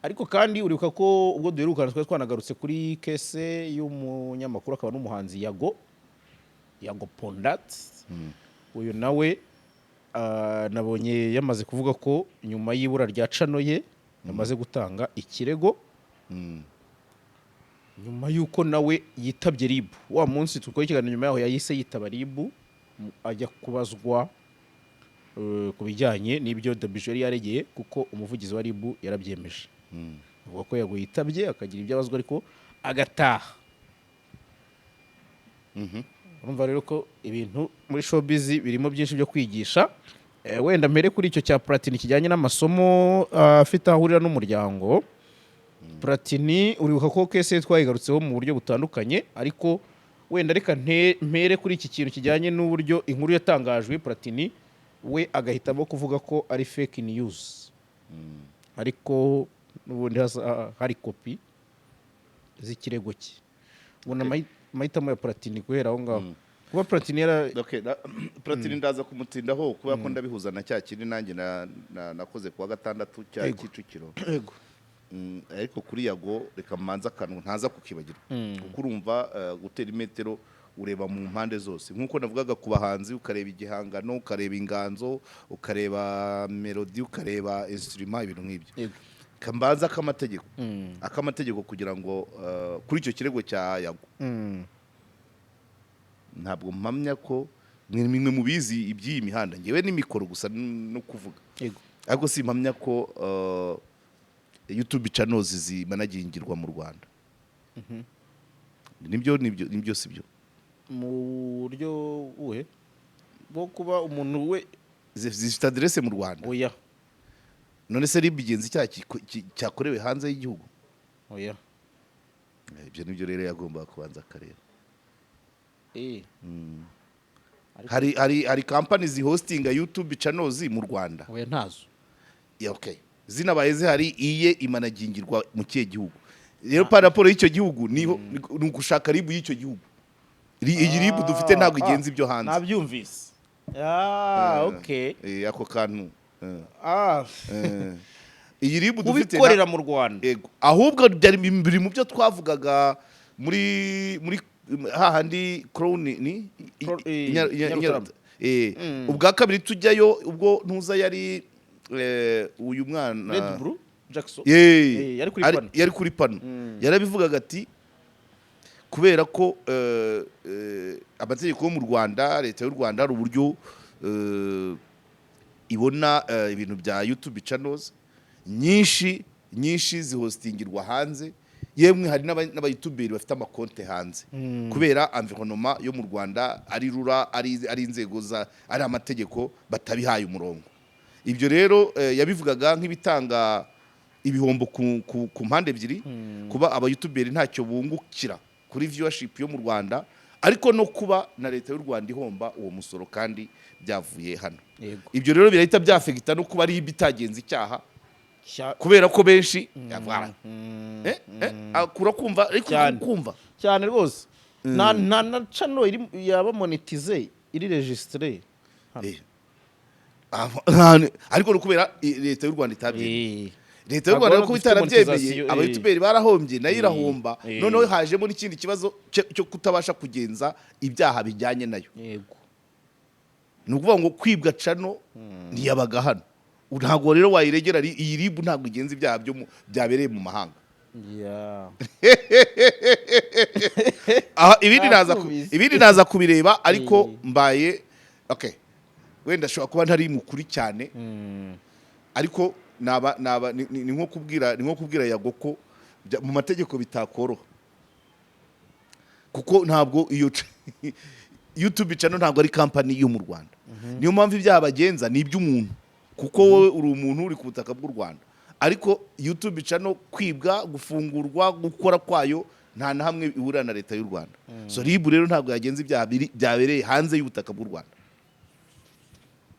Ariko kandi uribuka ko ubwo duherukana twari twanagarutse kuri case y'umunyamakuru akaba n'umuhanzi Yago, Yago Pondat. Uyu nawe nabonye yamaze kuvuga ko nyuma y'ibura rya channel ye yamaze gutanga ikirego, nyuma y'uko nawe yitabye RIB wa munsi tukora ikiganiro. Nyuma yaho yahise yitaba RIB, ajya kubazwa ku bijyanye n'ibyo Dabijou yari yaregeye, kuko umuvugizi wa RIB yarabyemeje. Avuga ko Yago yitabye akagira ibyo abazwa ariko agataha. Urumva rero ko ibintu muri showbiz birimo byinshi byo kwigisha. Wenda mbere kuri icyo cya Platini kijyanye n'amasomo afite aho ahurira n'umuryango. Platini, uribuka ko case twayigarutseho mu buryo butandukanye, ariko wenda reka mpere kuri iki kintu kijyanye n'uburyo inkuru yatangajwe, Platini we agahitamo kuvuga ko ari fake news, ariko n'ubundi hari kopi z'ikirego cye. Ubona amahitamo ya Platini guhera aho ngaho, kuba Platini yara Okay, Platini ndaza kumutindaho kubera ko ndabihuza na cya kindi nanjye nakoze kuwa gatandatu cya Kicukiro. Ariko kuri Yago reka mmanze akantu ntaza kukibagirwa, kuko urumva gutera imetero ureba mu mpande zose, nk'uko navugaga ku bahanzi, ukareba igihangano, ukareba inganzo, ukareba melody, ukareba instrument, ibintu nk'ibyo. Kambanza akamategeko kugira ngo kuri icyo kirego cya Yago, ntabwo mpamya ko mwe mubizi iby'iyi mihanda, ngewe n'imikoro gusa no kuvuga, ariko simpamya ko YouTube channels zimanagingirwa mu Rwanda. Nibyo, nibyo, nibyo, sibyo? Mu buryo buhe? Bwo kuba umuntu we Zifite adresse mu Rwanda? Oya. None se RIB igenza icyaha cyakorewe hanze y'igihugu? Oya. Ibyo nibyo rero yagombaga kubanza akareba. Hari company zihostinga YouTube channels mu Rwanda? Oya, ntazo. Yeah, okay, zinabaye zihari, iye imanagingirwa mu kihe gihugu? Rero par rapport y'icyo gihugu niho ni ugushaka RIB y'icyo gihugu. Iyi RIB dufite ntabwo igenza ibyo hanze. Nabyumvise, ah, okay. Ako kantu. Iyi RIB dufite Kubikorera mu Rwanda. Yego. Ahubwo byari biri mu byo twavugaga muri hahandi Crown ni Nyarutarama. Ubwa kabiri tujyayo, ubwo ntuza yari uyu mwana Red Blue Jackson. Ye, Yari kuri pano. Yari kuri pano, yarabivugaga ati kubera ko amategeko yo mu Rwanda, leta y'u Rwanda hari uburyo ibona ibintu bya YouTube channels nyinshi nyinshi zihostingirwa hanze, yemwe hari n'abayutuberi bafite amakonte hanze, kubera environnement yo mu Rwanda ari rura, ari inzego za, ari amategeko batabihaye umurongo. Ibyo rero yabivugaga nk'ibitanga ibihombo ku mpande ebyiri, kuba abayutuberi ntacyo bungukira kuri viewership yo mu Rwanda, ariko no kuba na leta y'u Rwanda ihomba uwo musoro kandi byavuye hano. Ibyo rero birahita byafekita no kuba ari itagenza icyaha kubera ko benshi Voilà. Akura kumva ariko Cyane. kumva. Cyane rwose, nta na channel iri yaba monetize iri registré. Ariko ni ukubera leta y'u Rwanda itabyemeye. Leta y'u Ntabwo Rwanda rero kuko dufite itarabyemeye, monetization, abayutuberi barahombye, nayo irahomba. Noneho hajemo n'ikindi kibazo cyo kutabasha kugenza ibyaha bijyanye nayo. Ni ukuvuga ngo kwibwa channel ntiyabaga hano, ntabwo rero wayiregera. Iyi RIB ntabwo igenza ibyaha byabereye mu mahanga. Aha, ibindi naza Nakumvise. ibindi naza kubireba, ariko mbaye okay, wenda ashobora kuba ntari mukuri cyane, ariko naba ni nko kubwira Yago ko mu mategeko bitakoroha, kuko ntabwo iyo YouTube channel ntabwo ari company yo mu Rwanda. Niyo mpamvu ibyaha bagenza ni iby'umuntu, kuko wowe uri umuntu uri ku butaka bw'u Rwanda, ariko YouTube channel kwibwa, gufungurwa, gukora kwayo nta na hamwe ihurira na leta y'u Rwanda. So RIB rero ntabwo yagenza ibyaha byabereye hanze y'ubutaka bw'u Rwanda,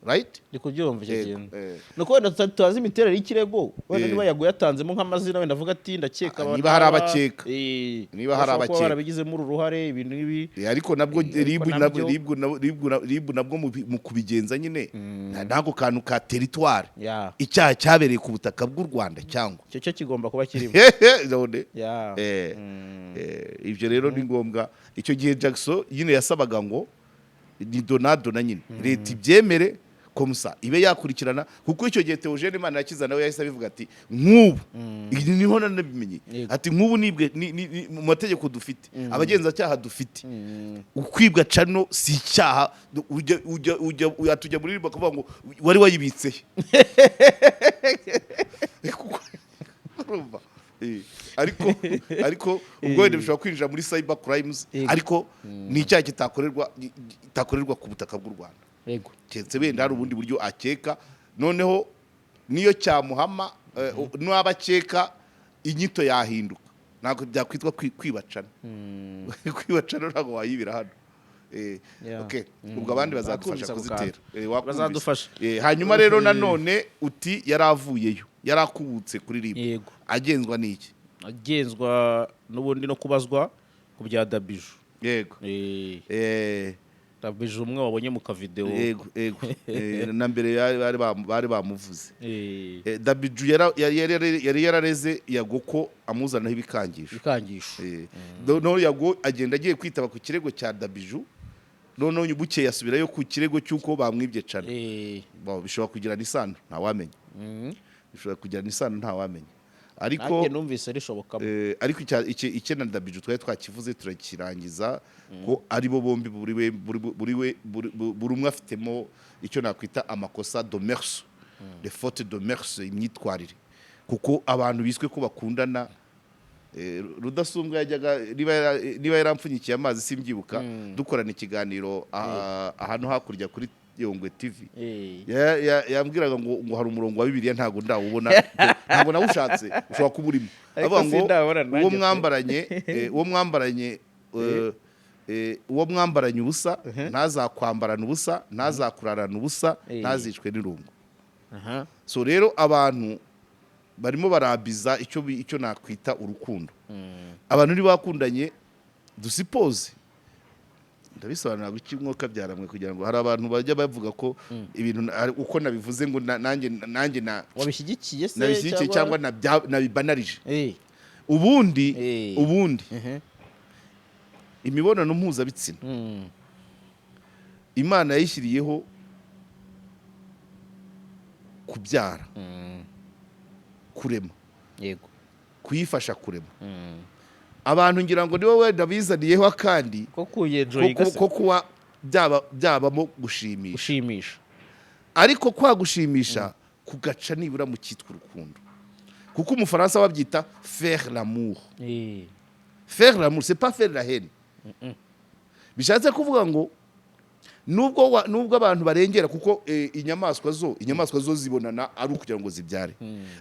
right? Ndi kubyumva icyo Yego, kintu. Ni uko wenda tutazi imiterere y'ikirego, wenda niba Yago yatanzemo nk'amazina, wenda avuga ati ndakeka Ah, aba niba hari n'aba, abakeka. Niba hari bashobora kuba abakeka. barabigizemo uru ruhare, ibintu nk'ibi. Ariko nabwo Ariko RIB nabwo RIB nabwo mu kubigenza nyine ntabwo kantu ka territoire, icyaha cyabereye ku butaka bw'u Rwanda cyangwa Icyo cyo kigomba kuba kirimo. None ibyo rero ni ngombwa. Icyo gihe Jackson nyine yasabaga ngo ni donadona nyine leta ibyemere comme ça ibe yakurikirana, kuko icyo gihe Theogene Manirakiza nawe yahise abivuga ati nk'ubu ibi niho nanabimenye, ati nk'ubu nibwe mu mategeko dufite, abagenzacyaha dufite, ukwibwa channel si icyaha. Ujya tujya muri RIB bakavuga ngo wari wayibitse he? Kuko urumva Ariko ubwo wenda bishobora kwinjira muri cyber crimes, ariko ni icyaha kitakorerwa ku butaka bw'u Rwanda, keretse wenda hari ubundi buryo akeka. Noneho niyo cyamuhama, n'aba akeka, inyito yahinduka, ntabwo byakwitwa kwibacana. Kwibacana ntabwo wayibira hano. Okay, ubwo abandi bazadufasha Bakumvise ako kuzitera. kantu. Wakumvise. Bazadufasha. Hanyuma rero nanone uti yari avuyeyo, yari akubutse kuri RIB. Yego. Agenzwa n'iki? Agenzwa n'ubundi no kubazwa ku bya Dabiju. Dabiju umwe wabonye mu kavideo. Yego, na mbere bari bamuvuze. Dabiju yari yarareze Yago ko amuzanaho ibikangisho. Ibikangisho. Noneho Yago agenda agiye kwitaba ku kirego cya Dabiju, noneho bukeye asubirayo ku kirego cy'uko bamwibye channel. Bo, bishobora kugirana isano, ntawamenya. Bishobora kugirana isano, ntawamenya, ariko Nanjye numvise rishobokamo. Ariko icye na Dabiju twari twakivuze turakirangiza, ko ari bo bombi, buri we buri buri we buri buri umwe afitemo icyo nakwita amakosa de mœurs, les fautes de mœurs, imyitwarire, kuko abantu biswe ko bakundana. Rudasumbwa yajyaga, niba yarampfunyikiye amazi simbyibuka, dukorana ikiganiro ahantu hakurya kuri Yongwe TV, yambwiraga ngo hari umurongo wa Bibiliya ntabwo ndawubona, ntabwo nawushatse, ushobora kuba urimo. Ariko Avuga ngo sindabona nanjye uwo pe. mwambaranye uwo mwambaranye uwo mwambaranye ubusa ntazakwambarana ubusa, ntazakurarana ubusa, ntazicwe n'irungu. So rero abantu barimo barabiza icyo nakwita urukundo. Abantu ntibakundanye, dusuppose, ndabisobanura guki mwuka byaramwe, kugira ngo hari abantu bajya bavuga ko ibintu uko nabivuze ngo nanjye na Wabishyigikiye se? Nabishyigikiye cyangwa nabibanarije. Ubundi ubundi imibonano mpuzabitsina, Imana yayishyiriyeho kubyara, kurema, kuyifasha kurema. Abantu ngira ngo nibo wenda bizaniyeho akandi ko kuyenjoyinga se. Ko kuba byabamo gushimisha. Gushimisha. Ariko kwa gushimisha kugaca nibura mu cyitwa urukundo, kuko Umufaransa babyita faire l'amour. Faire l'amour, c'est pas faire la haine. Bishatse kuvuga ngo nubwo abantu barengera, kuko inyamaswa zo zibonana ari ukugira ngo zibyare,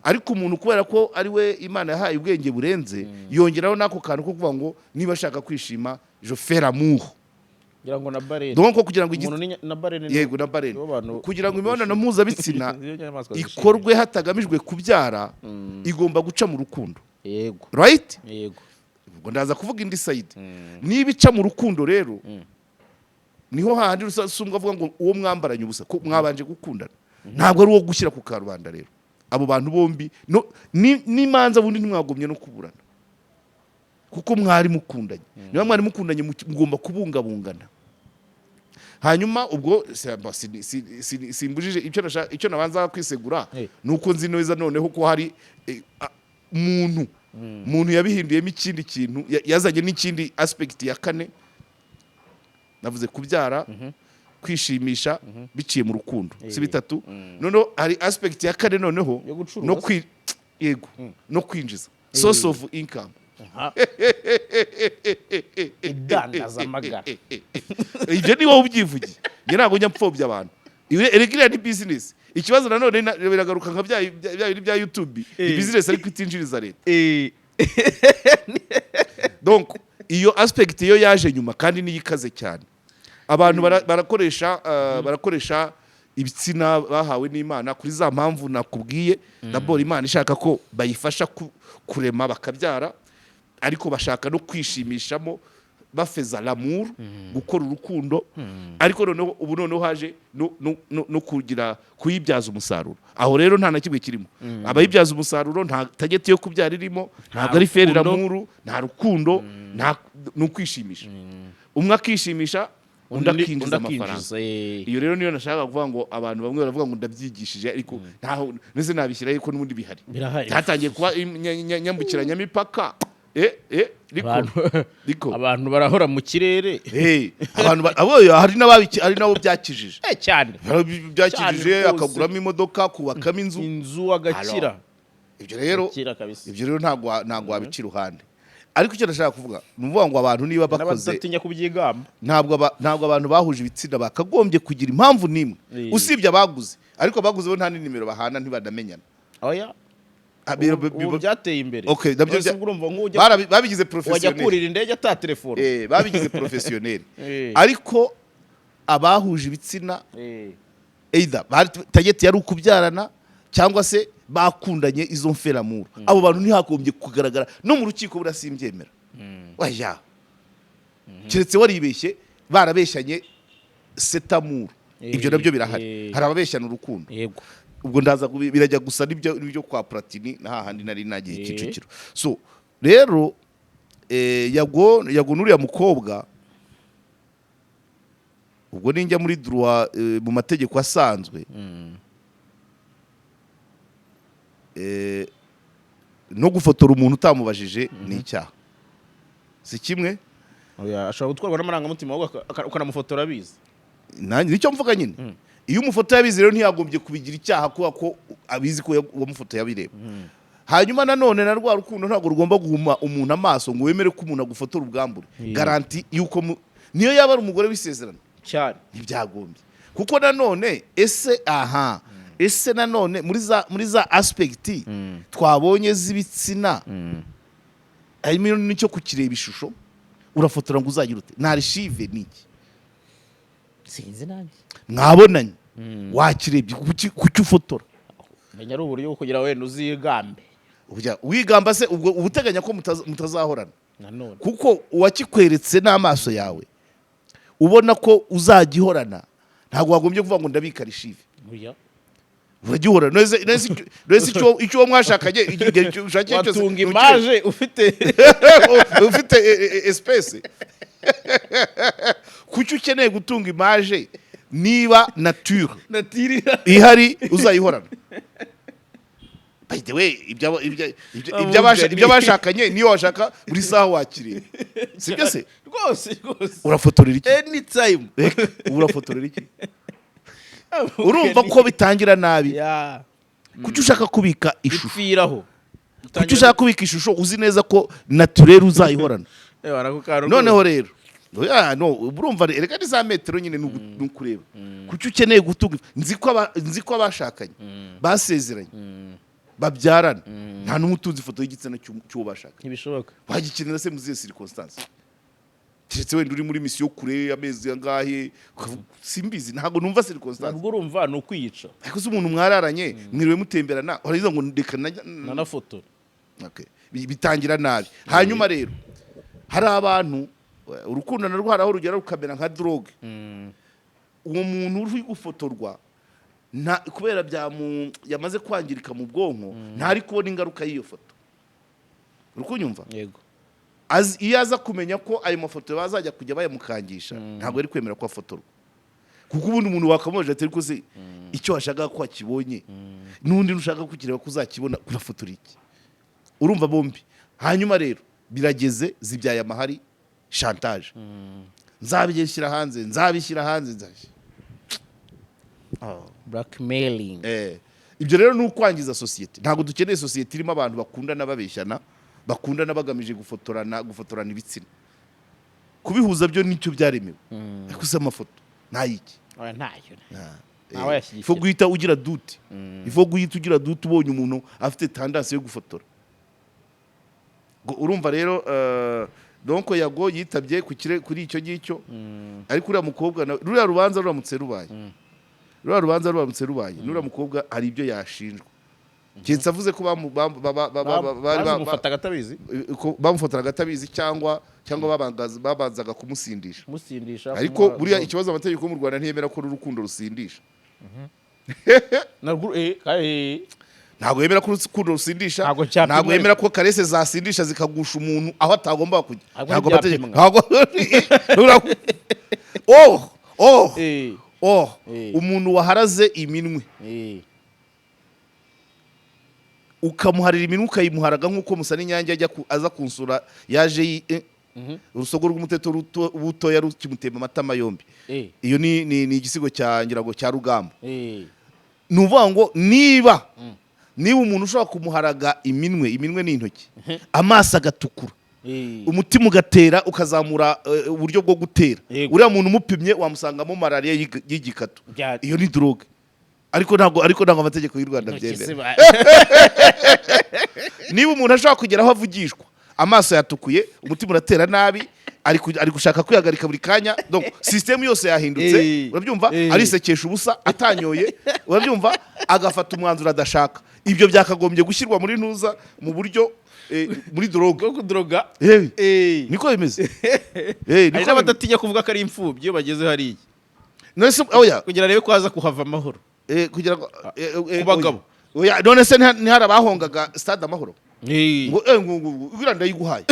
ariko umuntu, kubera ko ari we Imana yahaye ubwenge burenze, yongeraho n'ako kantu ko kuvuga ngo niba ashaka kwishima, je fais l'amour. Ngira ngo na baleine. Donc kugira ngo Umuntu na baleine Yego, na baleine. Nibo bantu Kugira ngo imibonano mpuzabitsina niyo nyamaswa zishimye. ikorwe hatagamijwe kubyara, igomba guca mu rukundo. Right? Yego. Ubwo ndaza kuvuga indi side. Niba ica mu rukundo rero, niho hahandi Rudasumbwa avuga ngo uwo mwambaranye ubusa, ko mwabanje gukundana, ntabwo ari uwo gushyira ku karubanda. Rero abo bantu bombi n'imanza bundi ntimwagomye no kuburana, kuko mwari mukundanye. Niba mwari mukundanye, mugomba kubungabungana. Hanyuma ubwo simbujije icyo nabanza kwisegura, ni uko nzi neza noneho ko hari muntu yabihinduyemo ikindi kintu, yazanye n'ikindi aspect ya kane. Navuze kubyara, kwishimisha biciye mu rukundo, si bitatu? Noneho hari aspect ya kane noneho Yo gucuruza no se? Yego, no kwinjiza, source of income. Idandazamagara. Ibyo ni wowe ubyivugiye, njye ntabwo njya mpfobya abantu. Erega iriya ni business. Ikibazo nanone biragaruka nka bya bindi bya YouTube, ni business ariko itinjiriza leta. Donc iyo aspect iyo yaje nyuma, kandi niyo ikaze cyane. Abantu barakoresha ibitsina bahawe n'Imana kuri za mpamvu nakubwiye. D'abord Imana ishaka ko bayifasha kurema bakabyara, ariko bashaka no kwishimishamo, bafeza l'amour, gukora urukundo. Ariko noneho ubu noneho haje no kugira kuyibyaza umusaruro. Aho rero nta na kimwe kirimo. Abayibyaza umusaruro, nta target yo kubyara irimo, ntabwo ari faire Rukundo. l'amour, nta rukundo, nta ni ukwishimisha. Umwe akishimisha, undi akinjiza Undi amafaranga. akinjiza, Iyo rero niyo nashaka kuvuga ngo abantu bamwe baravuga ngo ndabyigishije, ariko ntaho ndetse nabishyiraho, ko n'ubundi bihari. Birahari. Byatangiye kuba nyambukiranyamipaka, riko riko Abantu barahora mu kirere. Abantu abo hari n'abo byakijije. Cyane. Byakijije, Cyane rwose. akaguramo imodoka, kubakamo inzu. Inzu, agakira. Ibyo rero Kira kabisa. Ibyo rero ntabwo wabica iruhande. Ariko icyo ndashaka kuvuga ni ukuvuga ngo abantu niba bakoze N'abadatinya kubyigamba. Ntabwo abantu bahuje ibitsina bakagombye kugira impamvu n'imwe, usibye abaguze. Ariko abaguze bo nta n'inimero bahana, ntibanamenyana. Oya. Ah, Ubu byateye imbere. Okay, nabyo None se ubwo urumva nk'ujya babigize wajya professionnel. kurira indege ata telefone? Babigize professionnel. Ariko abahuje ibitsina, either bari target yari ukubyarana cyangwa se bakundanye izo mferamuru, abo bantu ntihagombye kugaragara no mu rukiko. Buriya simbyemera, oya, keretse waribeshye, barabeshyanye cet amour. Ibyo nabyo birahari. Hari ababeshyana urukundo. Ubwo ndaza birajya gusa n'ibyo kwa Platini na hahandi nari nagiye Kicukiro. So rero Yago n'uriya mukobwa, ubwo ninjya muri droit, mu mategeko asanzwe, no gufotora umuntu utamubajije ni icyaha, si kimwe? Oya, ashobora gutwarwa n'amarangamutima, ahubwo ukanamufotora abizi. Nanjye nicyo mvuga nyine. Iyo umufoto yabizi rero, ntiyagombye kubigira icyaha kubera ko abizi ko uwamufoto yabireba. Hanyuma nanone na rwa rukundo ntabwo rugomba guhuma umuntu amaso ngo wemere ko umuntu agufotora ubwambure. Garantie yuko niyo yaba ari umugore w'isezerano, ntibyagombye. Kuko nanone ese, aha, ese nanone muri za aspect twabonye z'ibitsina, harimo n'icyo kukireba ishusho? Urafotora ngo uzagire ute? Nta archive ni iki? Sinzi nanjye. Mwabonanye, wakirebye, kuki ufotora? Menya ari uburyo bwo kugira wenda uzigambe. Ujya wigamba se, ubwo uba uteganya ko mutazahorana? Nanone. Kuko uwakikweretse n'amaso yawe ubona ko uzagihorana, ntabwo wagombye kuvuga ngo ndabika archive. Oya. Uragihorana. None se icyo uwo mwashakanye, igihe ushakiye cyose, Watunga ntukirebe. image ufite. Ufite espèce. Kuki ukeneye gutunga image niba nature Natirira. ihari uzayihorana? By the way, ibyo abashakanye, niyo washaka buri saha wakireba, sibyo se? Rwose rwose. Urafotorera iki? Anytime. Reka, urafotorera iki? Urumva ko bitangira nabi. Kuki ushaka kubika ishusho? Ipfiraho. Kuki ushaka kubika ishusho uzi neza ko naturel uzayihorana? Noneho rero, oya, no urumva, reka ni za metero nyine, ni ukureba kuki ukeneye gutunga. Nzi ko abashakanye basezeranye babyarana, nta n'umwe utunze ifoto y'igitsina cy'uwo bashakanye. Ntibishoboka. Wagikenera se mu zihe circonstance? Keretse wenda uri muri mission kure amezi angahe, simbizi, ntabwo numva circonstance. Ubwo urumva ni ukwiyica. Ariko se umuntu mwararanye, mwiriwe mutemberana, uragize ngo reka Nanafotora. Okay. Bitangira nabi. Hanyuma rero hari abantu, urukundo narwo hari aho rugera rukamera nka drogue. Uwo muntu uri gufotorwa, nta kubera yamaze kwangirika mu bwonko, ntari kubona ingaruka y'iyo foto. Uri kunyumva? Yego. Iyo aza kumenya ko ayo mafoto bazajya kujya bayamukangisha, ntabwo yari kwemera ko afotorwa. Kuko ubundi umuntu wakamubajije ati: "Ariko se icyo washakaga ko wakibonye, n'undi nushaka kukireba ko uzakibona, urafotora iki?" Urumva bombi. Hanyuma rero birageze, zibyaye amahari, chantage: nzabishyira hanze, nzabishyira hanze, nzabishyira. Blackmailing. Ibyo rero ni ukwangiza sosiyete. Ntabwo dukeneye sosiyete irimo abantu bakundana babeshyana, bakundana bagamije gufotorana ibitsina. Kubihuza byo nicyo byaremewe, ariko si amafoto ntayiki. Oya, ntayo. Ntawe yashyigikira. Il faut guhita ugira doute ubonye umuntu afite tendance yo gufotora. Urumva rero, donc Yago yitabye kuri icyo ngicyo. Ariko uriya mukobwa ruriya rubanza ruramutse rubaye, n'uriya mukobwa hari ibyo yashinjwa, keretse avuze ko bari Bazimufataga atabizi. Ko bamufotoraga atabizi, cyangwa babanzaga kumusindisha. Musindisha. Ariko kumuha buriya drogue. ikibazo, amategeko yo mu Rwanda ntiyemera ko urukundo rusindisha. Narwo Ntabwo yemera ko urukundo rusindisha. Ntabwo cyapimwa. Ntabwo yemera ko caresses zasindisha zikagusha umuntu aho atagomba kujya. Ntabwo Ntabwo amategeko byapimwa. ntabwo oh oh umuntu waharaze iminwe, ukamuharira iminwe, ukayimuharaga nk'uko musa n'inyange ajya aza kunsura yaje urusogo rw'umuteto butoya rukimutema amatama yombi. Iyo ni igisigo cya ngira ngo cya Rugamba. Ni ukuvuga ngo niba Niba umuntu ushobora kumuharaga iminwe, iminwe ni intoki, amaso agatukura, umutima ugatera, ukazamura uburyo bwo gutera, uriya muntu umupimye wamusangamo malariya y'igikatu. Iyo ni drogue, ariko ntabwo amategeko y'u Rwanda Intoki abyemera. Niba umuntu ashobora kugera aho avugishwa, amaso yatukuye, umutima uratera nabi, ari gushaka kwihagarika buri kanya, donc système yose yahindutse, urabyumva? Arisekesha ubusa atanyoye, urabyumva? Agafata umwanzuro adashaka. Ibyo byakagombye gushyirwa muri ntuza, mu buryo muri drogue. Bwo kudroga. Niko bimeze. Hari Niko bimeze. n'abadatinya kuvuga ko ari imfubyi iyo bageze hariya, None se oya, kugira arebe ko haza kuhava amahoro. Kugira ngo Ku bagabo. Oya, none se ntihari abahongaga Stade Amahoro ngo uriya ndayiguhaye?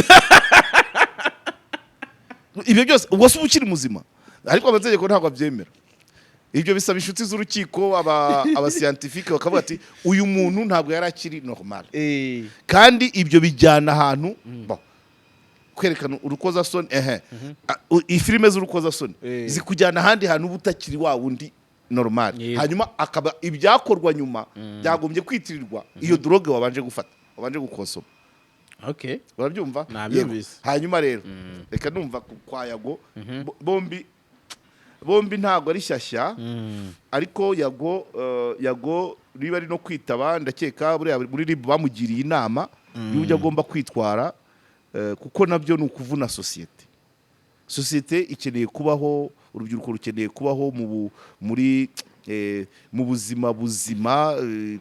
Ibyo byose ubwo se uba ukiri muzima? Ariko amategeko ntabwo abyemera. Ibyo bisaba inshuti z'urukiko, aba scientifique, bakavuga ati: "Uyu muntu ntabwo yari akiri normal." Kandi ibyo bijyana ahantu bon, kwerekana urukozasoni, ehe. Ifilime z'urukozasoni zikujyana ahandi hantu uba utakiri wa wundi normal. Hanyuma akaba ibyakorwa nyuma byagombye kwitirirwa iyo drogue wabanje gufata, wabanje gukonsoma. Urabyumva? Nabyumvise. Yego. Hanyuma rero reka numva kwa Yago, bombi ntabwo ari shyashya, ariko Yago niba ari no kwitaba, ndakeka buriya muri RIB bamugiriye inama y'uburyo agomba kwitwara, kuko nabyo ni ukuvuna sosiyete. Sosiyete ikeneye kubaho, urubyiruko rukeneye kubaho muri mu buzima buzima,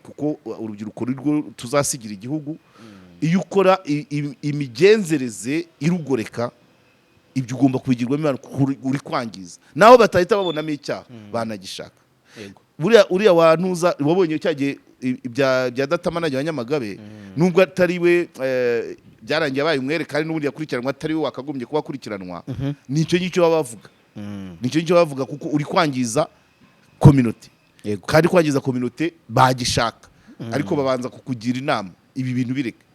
kuko urubyiruko rwo tuzasigira igihugu. Iyo ukora imigenzereze irugoreka, ibyo ugomba kubigirwamo inama kuko uri kwangiza. Naho batahita babonamo icyaha, banagishaka. Buriya uriya wantuza wabonye cya gihe ibya data manager wa Nyamagabe, nubwo atari we, byarangiye abaye umwere, kandi n'ubundi yakurikiranwa atari we wakagombye kuba akurikiranwa. Nicyo ngicyo baba bavuga, nicyo ngicyo baba bavuga, kuko uri kwangiza communauté. Kandi kwangiza communauté bagishaka, ariko babanza kukugira inama: ibi bintu bireke.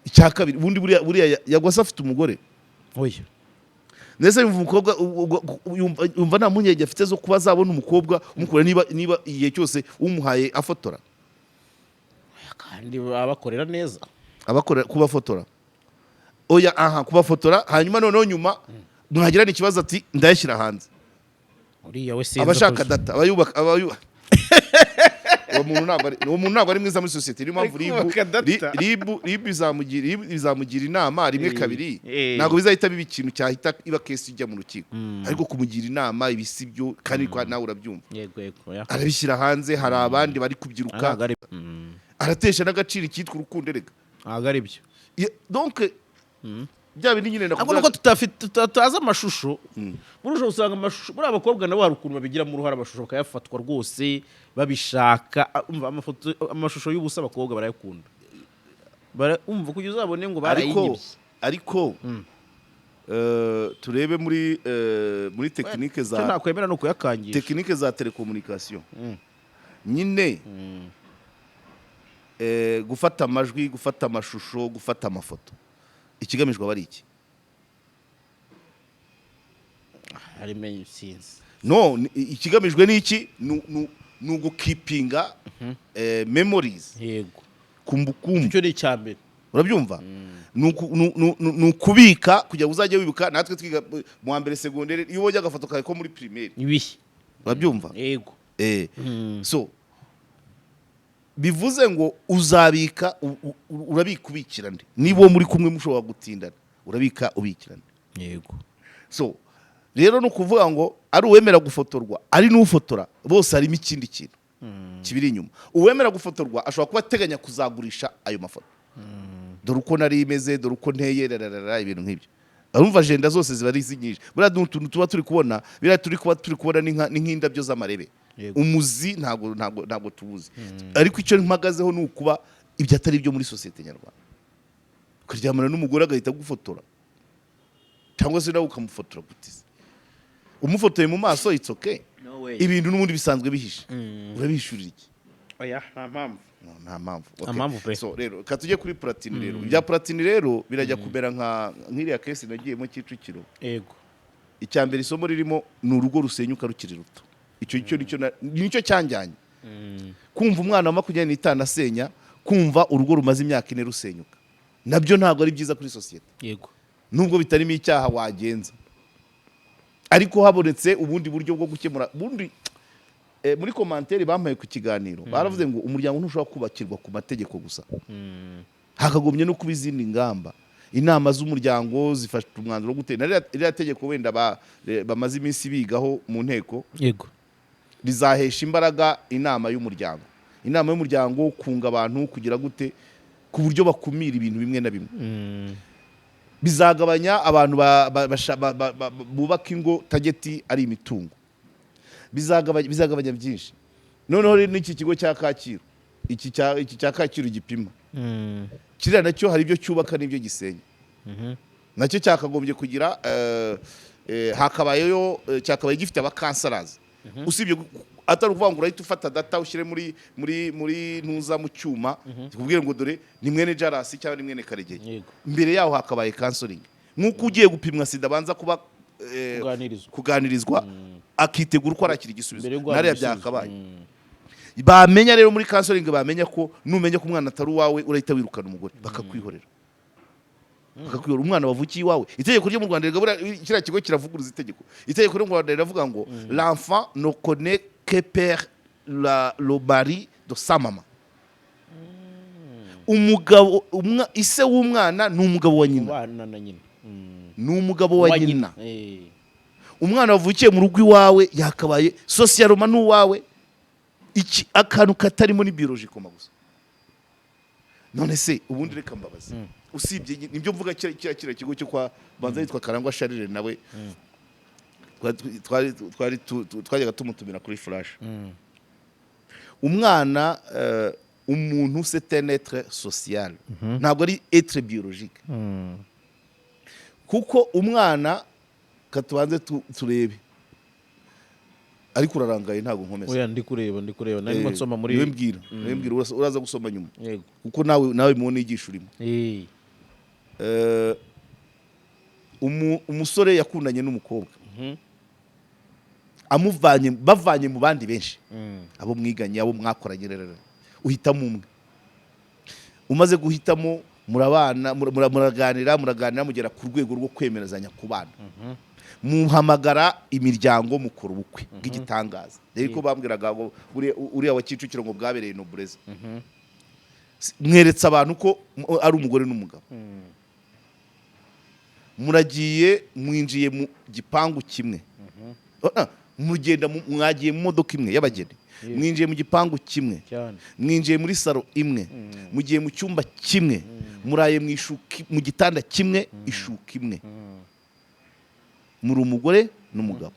Icya kabiri, ubundi buriya Yago se afite umugore? Oya. Ndetse yumva umukobwa yumva nta mpungenge afite zo kuba azabona umukobwa umukura, niba igihe cyose umuhaye afotora? Kandi babakorera neza. Abakora kubafotora, oya, aha kubafotora, hanyuma noneho nyuma mwagirana ikibazo ati: "Ndayashyira hanze." Uriya we sinzi. Abashaka data, abayubaka, uwo muntu ntabwo ari mwiza muri sosiyete. Niyo mpamvu Ari RIB kubaka data. RIB izamugira inama rimwe, kabiri, ntabwo bizahita biba ikintu cyahita iba case ijya mu rukiko, ariko kumugira inama, ibi si byo, kandi nawe urabyumva. Yego, oya. Arabishyira hanze, hari abandi bari kubyiruka, Ntabwo ari aratesha n'agaciro icyitwa urukundo erega. Ntabwo ari byo. Donc bya bindi nyine Ahubwo nakubwira. nuko tutazi amashusho, muri usanga amashusho muri abakobwa nabo hari ukuntu babigiramo uruhare, amashusho bakayafatwa rwose babishaka. Umva, amafoto, amashusho y'ubusa abakobwa barayakunda. Umva, kugira uzabone ngo Ariko barayinyibye. Ariko turebe muri technique Icyo za ntakwemera ni ukuyakangisha. Technique za télécommunication nyine, gufata amajwi, gufata amashusho, gufata amafoto, ikigamijwe aba ari iki? Harimo, sinzi. No, ikigamijwe ni iki? Ni ugukipinga memories, kumbukumbu. Icyo ni icya mbere. Urabyumva? Ni ukubika kugira ngo uzajye wibuka. Natwe twiga mu wa mbere segonderi, iyo ubonye agafoto kawe ko muri primaire, Ibihe. urabyumva? Yego. So bivuze ngo uzabika, urabika ubikira nde? Niba uwo muri kumwe mushobora gutindana, urabika ubikira nde? So rero ni ukuvuga ngo ari uwemera gufotorwa, ari n'ufotora, bose harimo ikindi kintu kibiri inyuma. Uwemera gufotorwa ashobora kuba ateganya kuzagurisha ayo mafoto: "Dore uko nari imeze, dore uko nteye, rararara," ibintu nk'ibyo. Urumva, agenda zose ziba ari nyinshi. Buriya ni utuntu tuba turi kubona, biriya turi kuba turi kubona ni nk'indabyo z'amarebe. Umuzi ntabwo tuwuzi. Ariko icyo mpagazeho ni ukuba ibyo atari byo muri sosiyete nyarwanda. Ukaryamana n'umugore agahita agufotora, cyangwa se nawe ukamufotora, gute se? Umufotoye mu maso, it's okay. No way. Ibintu n'ubundi bisanzwe bihishe, urabihishurira iki? Oya, nta mpamvu. No, nta mpamvu. Nta mpamvu pe. So rero ka tujye kuri Platini. Rero ibya Platini rero birajya kumera nka nk'iriya case nagiyemo Kicukiro. Icya mbere, isomo ririmo ni urugo rusenyuka rukiri ruto. Icyo cyo nicyo cyanjyanye. Kumva umwana wa 25 asenya, kumva urugo rumaze imyaka 4 rusenyuka, nabyo ntabwo ari byiza kuri sosiyete. Nubwo bitarimo icyaha wagenza, ariko habonetse ubundi buryo bwo gukemura bundi. Muri commentaire bampaye ku kiganiro baravuze ngo umuryango ntushobora kubakirwa ku mategeko gusa, hakagombye no kuba izindi ngamba, inama z'umuryango zifata umwanzuro wo gutera. Na ririya tegeko wenda bamaze iminsi bigaho mu nteko rizahesha imbaraga inama y'umuryango, inama y'umuryango kunga abantu, kugira gute ku buryo bakumira ibintu bimwe na bimwe. Bizagabanya abantu bubaka ingo target ari imitungo. Bizagabanya byinshi. Noneho rero n'iki kigo cya Kacyiru, iki cya Kacyiru gipima kiriya, nacyo hari ibyo cyubaka n'ibyo gisenya. Nacyo cyakagombye kugira hakabayeyo cyakabaye gifite aba counselors, usibye atari ukuvuga ngo urahita ufata data ushyire muri ntuza mu cyuma kikubwire ngo dore ni mwene Jarasi cyangwa ni mwene Karegeye. Mbere yaho hakabaye counseling, nk'uko ugiye gupimwa sida abanza kuba Kuganirizwa. kuganirizwa, akitegura uko arakira igisubizo. Mbere yo guhabwa Nariya igisubizo. byakabaye. Bamenya rero muri counseling, bamenya ko numenya ko umwana atari uwawe urahita wirukana umugore, bakakwihorera, bakakwihorera umwana wavukiye iwawe. Itegeko ryo mu Rwanda rigabura kiriya kigo kiravuguruza itegeko. Itegeko ryo mu Rwanda riravuga ngo l'enfant ne connaît que père le mari de sa maman. Umugabo ise w'umwana ni umugabo wa nyina. Ubana na nyina. Ni umugabo wa nyina. Umwana wavukiye mu rugo iwawe yakabaye socialement n'uwawe. Iki akantu katarimo ni biologiquement gusa. None se ubundi reka mbabaze, usibye nibyo mvuga, kiriya kigo cyo kwa banza yitwa Karangwa Charles, nawe twari twajyaga tumutumira kuri Flash. Umwana, umuntu c'est un être social, ntabwo ari être biologique. Kuko umwana katubanze turebe, ariko urarangaye, ntabwo nkomeza. Oya, ndi kureba, ndi kureba, narimo nsoma muri Niwe mbwira, niwe mbwira, uraza gusoma nyuma. Yego. Kuko nawe mu nigisha urimo. Umusore yakundanye n'umukobwa, amuvanye, bavanye mu bandi benshi, abo mwiganye, abo mwakoranye, rero uhitamo umwe. Umaze guhitamo, murabana, muraganira, muraganira, mugera ku rwego rwo kwemerezanya kubana, muhamagara imiryango, mukora ubukwe bw'igitangaza. Rero ko bambwiraga ngo uriya wa Kicukiro ngo bwabereye Nobleza, mweretse abantu ko ari umugore n'umugabo. Muragiye, mwinjiye mu gipangu kimwe. Ah, mugenda mwagiye mu modoka imwe y'abageni, mwinjiye mu gipangu kimwe, mwinjiye muri salon imwe, mugiye mu cyumba kimwe, muraye mu ishuka, mu gitanda kimwe, ishuka imwe, muri umugore n'umugabo.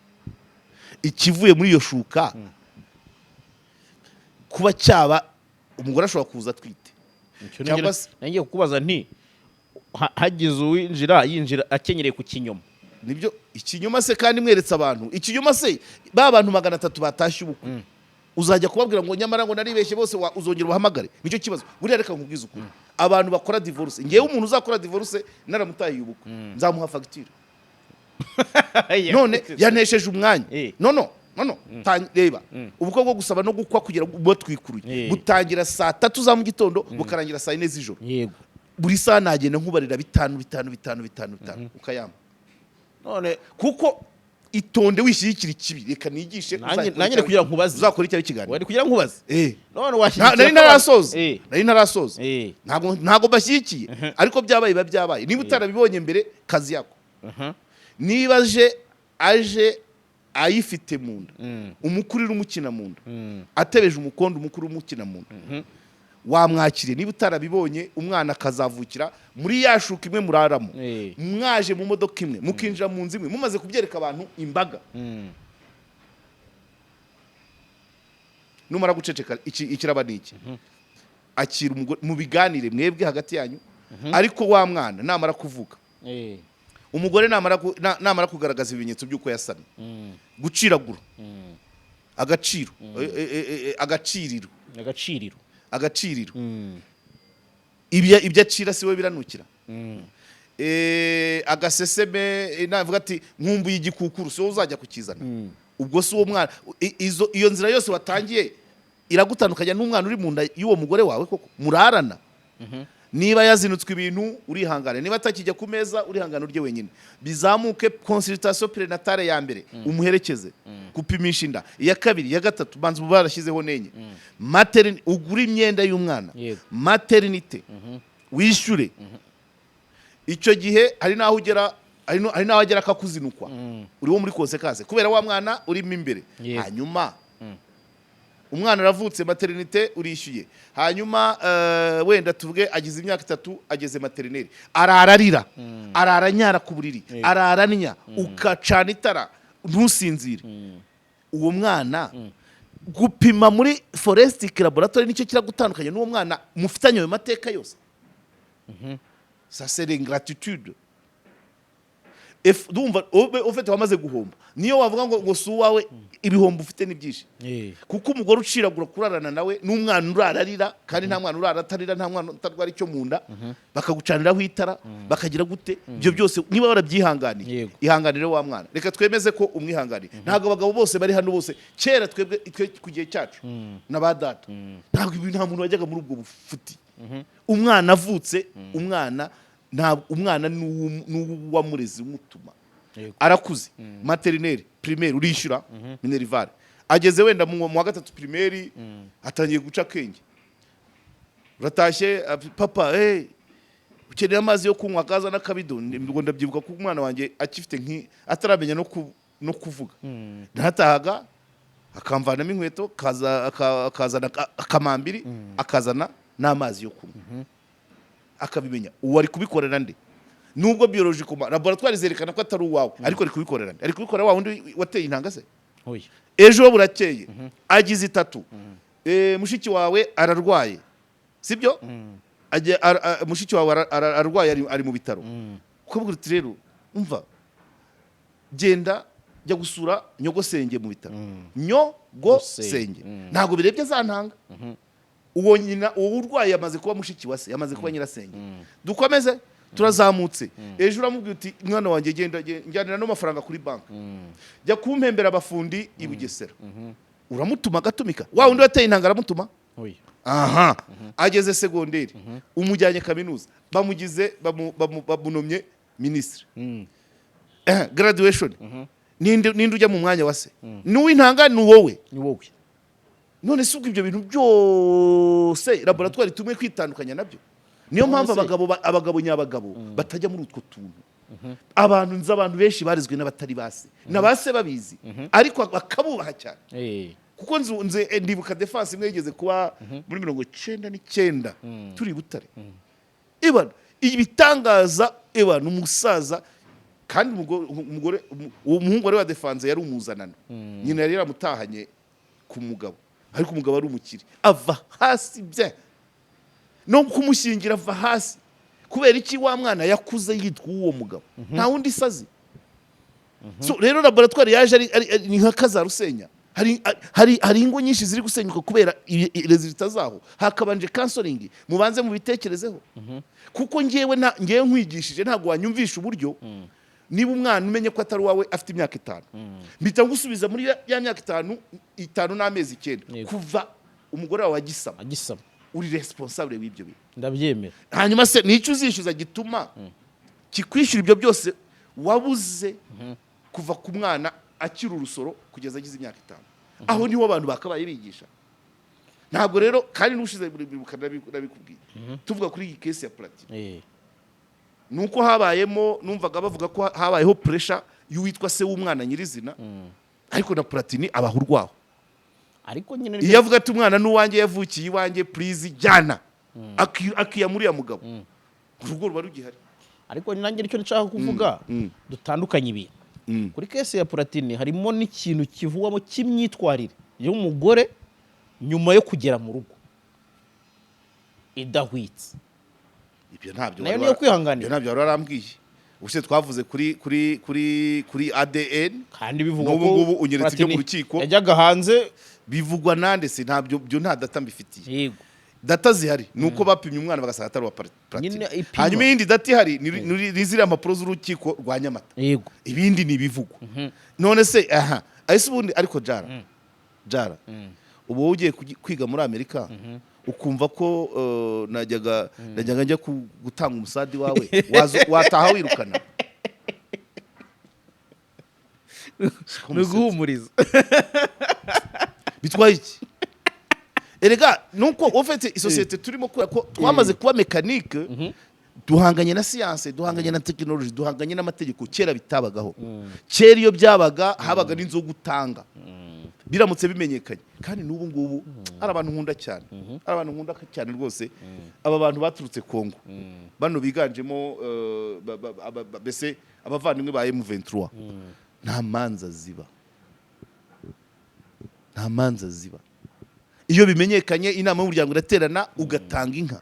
Ikivuye muri iyo shuka kuba cyaba, umugore ashobora kuza atwite. Icyo Cyangwa nongeye kukubaza nti hagize uwinjira, yinjira akenyereye ku kinyoma. Nibyo, ikinyoma se? Kandi mweretse abantu ikinyoma se, ba bantu 300 batashye ubukwe, uzajya kubabwira ngo nyamara ngo naribeshye bose, uzongera ubahamagare? Nicyo kibazo. Buriya reka nkubwize ukuri, abantu bakora divorce, ngewe umuntu uzakora divorce naramutahiye ubukwe nzamuha fagitire. None yanesheje umwanya. No, no, no, no. Reba ubukwe bwo gusaba no gukwa kugira ngo batwikuruye, butangira saa 3 za mu gitondo, bukarangira saa 4 z'ijoro. Buri saha nagenda nkubarira bitanu, bitanu, bitanu, bitanu, bitanu, ukayampa. None Kuko itonde, wishyigikira ikibi. Reka nigishe. Nanjye ndi kugira nkubaze. Uzakora icyawe ikiganiro. Wari kugira nkubaze. None washyigikira Nari ntarasoza. Nari ntarasoza. Ntabwo mbashyigikiye, ariko byabaye biba byabaye. Niba utarabibonye mbere, kazi yako. Niba aje ayifite mu nda, umukurira umukina mu nda, atebeje umukondo, umukuru umukina mu nda, wamwakiriye. Niba utarabibonye, umwana akazavukira muri ya shuka imwe muraramo, mwaje mu modoka imwe, mukinjira mu nzu imwe, mumaze kubyereka abantu imbaga, numara guceceka, iki ikiraba ni iki? Akira umugore, mubiganire mwebwe hagati yanyu. Ariko wa mwana namara kuvuka, umugore namara kugaragaza ibimenyetso by'uko yasamye, guciragura agaciro, agaciriro. Agaciriro. Agaciriro. Ibyo acira si we biranukira. Agaseseme, navuga ati nkumbuye igikukuru, si wowe uzajya kukizana. Ubwo si uwo mwana, iyo nzira yose watangiye. Iragutandukanya n'umwana uri mu nda y'uwo mugore wawe koko murarana. Niba yazinutswe ibintu, urihangane. Niba atakijya ku meza, urihangane, urye wenyine. Bizamuke, consultation prénatale ya mbere umuherekeze gupimisha inda, iya kabiri, iya gatatu, banza ubu barashyizeho n'enye. Maternité, ugure imyenda y'umwana. Maternité wishyure. Icyo gihe hari n'aho ugera, hari n'aho agera akakuzinukwa, uri wo muri conséquences kubera wa mwana urimo imbere. Hanyuma umwana aravutse, maternité urishyuye. Hanyuma wenda tuvuge agize imyaka 3, ageze maternelle, arara arira, arara anyara ku buriri, arara anya, ukacana itara ntusinzire. Uwo mwana gupima muri forensic laboratory nicyo kiragutandukanya n'uwo mwana mufitanye ayo mateka yose? Ça, c'est l'ingratitude. Ndumva ube ufite wamaze guhomba. Niyo wavuga ngo si uwawe, ibihombo ufite ni byinshi, kuko umugore uciragura kurarana nawe n'umwana urara arira, kandi nta mwana urara atarira, nta mwana utarwara icyo mu nda, bakagucaniraho itara, bakagira gute, ibyo byose niba warabyihanganiye, ihanganire wa mwana. Reka twemeze ko umwihanganiye. Ntabwo abagabo bose bari hano bose, kera twebwe, twe ku gihe cyacu na ba data, ntabwo ibi, nta muntu wajyaga muri ubwo bufuti. Umwana avutse, umwana ntabwo, umwana ni uw'uwamurezi umutuma. Arakuze, maternelle, primaire urishyura minerval. Ageze wenda mu wa gatatu primaire, atangiye guca akenge, uratashye, papa, hey, ukeneye amazi yo kunywa, akaza n'akabido. Ngo ndabyibuka ko umwana wanjye akifite nki ataramenya no kuvuga, naratahaga akamvanamo inkweto, akazana akamambiri, akazana n'amazi yo kunywa, akabimenya. Uwo ari kubikorera nde? Nubwo biologiquement laboratoire zerekana ko atari uwawe, ariko ari kubikorera nde? Ari kubikorera wa wundi wateye intanga se? Oya. Ejo burakeye, agize 3, mushiki wawe ararwaye, sibyo? Mushiki wawe ararwaye, ari mu bitaro. Ukabwira uti: "Rero umva, genda jya gusura nyogosenge mu bitaro." Nyogosenge ntabwo birebye za ntanga. Uwo nyina, uwo urwaye yamaze kuba mushiki wa se, yamaze kuba nyirasenge. Dukomeze, turazamutse. Ejo uramubwira uti: "Mwana wanjye, genda njyanira n'amafaranga kuri banki, jya kumpembera abafundi i Bugesera." Uramutuma agatumika. Wa wundi wateye intanga aramutuma? Oya. Aha ageze segonderi, umujyanye kaminuza, bamugize bamunomye minisitiri. Graduation, ninde ujya mu mwanya wa se? Ni uw'intanga, ni wowe. Ni wowe. None se ubwo ibyo bintu byose laboratwari tumwe kwitandukanya nabyo? Niyo mpamvu abagabo abagabo nyabagabo batajya muri utwo tuntu. Abantu nzi, abantu benshi barezwe n'abatari base, na base babizi, ariko bakabubaha cyane. Kuko nzi ndibuka défense imwe yigeze kuba muri 99, turi i Butare. Ibana ibitangaza, ibana umusaza kandi umugore, uwo muhungu wari wa défense yari umuzanano. Nyina yari yaramutahanye ku mugabo, ariko umugabo ari umukire, ava hasi bye no kumushyingira ava hasi. Kubera iki? Wa mwana yakuze yitwa uwo mugabo, nta wundi sazi. So rero laboratwari yaje ni nka kazarusenya. Hari ingo nyinshi ziri gusenyuka kubera résultats zaho. Hakabanje counseling, mubanze mubitekerezeho, kuko ngewe ngewe nkwigishije, ntabwo wanyumvisha uburyo niba umwana umenye ko atari uwawe afite imyaka 5, mpita ngusubiza muri ya myaka 5, 5 n'amezi 9, kuva umugore wawe agisama. Agisama. Uri responsable w'ibyo bintu. Ndabyemera. Hanyuma se nicyo uzishyuza gituma kikwishyura ibyo byose wabuze kuva ku mwana akiri urusoro kugeza agize imyaka 5? Aho niho abantu bakabaye bigisha. Ntabwo rero kandi n'ushize nabikubwiye, tuvuga kuri iyi case ya Platini, nuko habayemo, numvaga bavuga ko habayeho pressure y'uwitwa se w'umwana nyirizina, ariko na Platini abaha urwaho. Ariko nyine Iyo avuga ati: "Umwana n'uwanjye, yavukiye iwanjye, please jyana," akiya muri ya mugabo, urugo ruba rugihari. Ariko nanjye nicyo nshaka kuvuga, dutandukanye ibintu. Kuri case ya Platini harimo n'ikintu kivugwamo cy'imyitwarire y'umugore nyuma yo kugera mu rugo idahwitse. Ibyo ntabyo Nayo wari niyo kwihanganira. Ibyo ntabyo wari warambwiye. Ubuse twavuze kuri ADN. Kandi bivugwa N'ubu ko ngubu unyeretse ibyo mu Platini rukiko. yajyaga hanze. Bivugwa nande se? Ntabyo, byo nta data mbifitiye. Data zihari ni uko bapimye umwana bagasanga atari uwa Platini. Nyine ipima. Hanyuma iyindi data ihari ni ziriya mpapuro z'urukiko rwa Nyamata. Ibindi ni ibivugwa. None se aha ese ubundi, ariko jara jara Ubu wowe ugiye kwiga muri Amerika, ukumva ko najyaga njya gutanga umusadi wawe, wataha wirukana. Ni uguhumuriza. Bitwaye iki erega? Nuko ufite isosiyete turimo, kubera ko twamaze kuba mécanique, duhanganye na siyanse, duhanganye na tekinoloji, duhanganye n'amategeko. Kera bitabagaho. Kera iyo byabaga, habaga n'inzu yo gutanga biramutse bimenyekanye. Kandi n'ubu ngubu hari abantu nkunda cyane, hari abantu nkunda cyane rwose. Aba bantu baturutse Kongo bano biganjemo mbese abavandimwe ba M23, nta manza ziba, nta manza ziba. Iyo bimenyekanye, inama y'umuryango iraterana, ugatanga inka.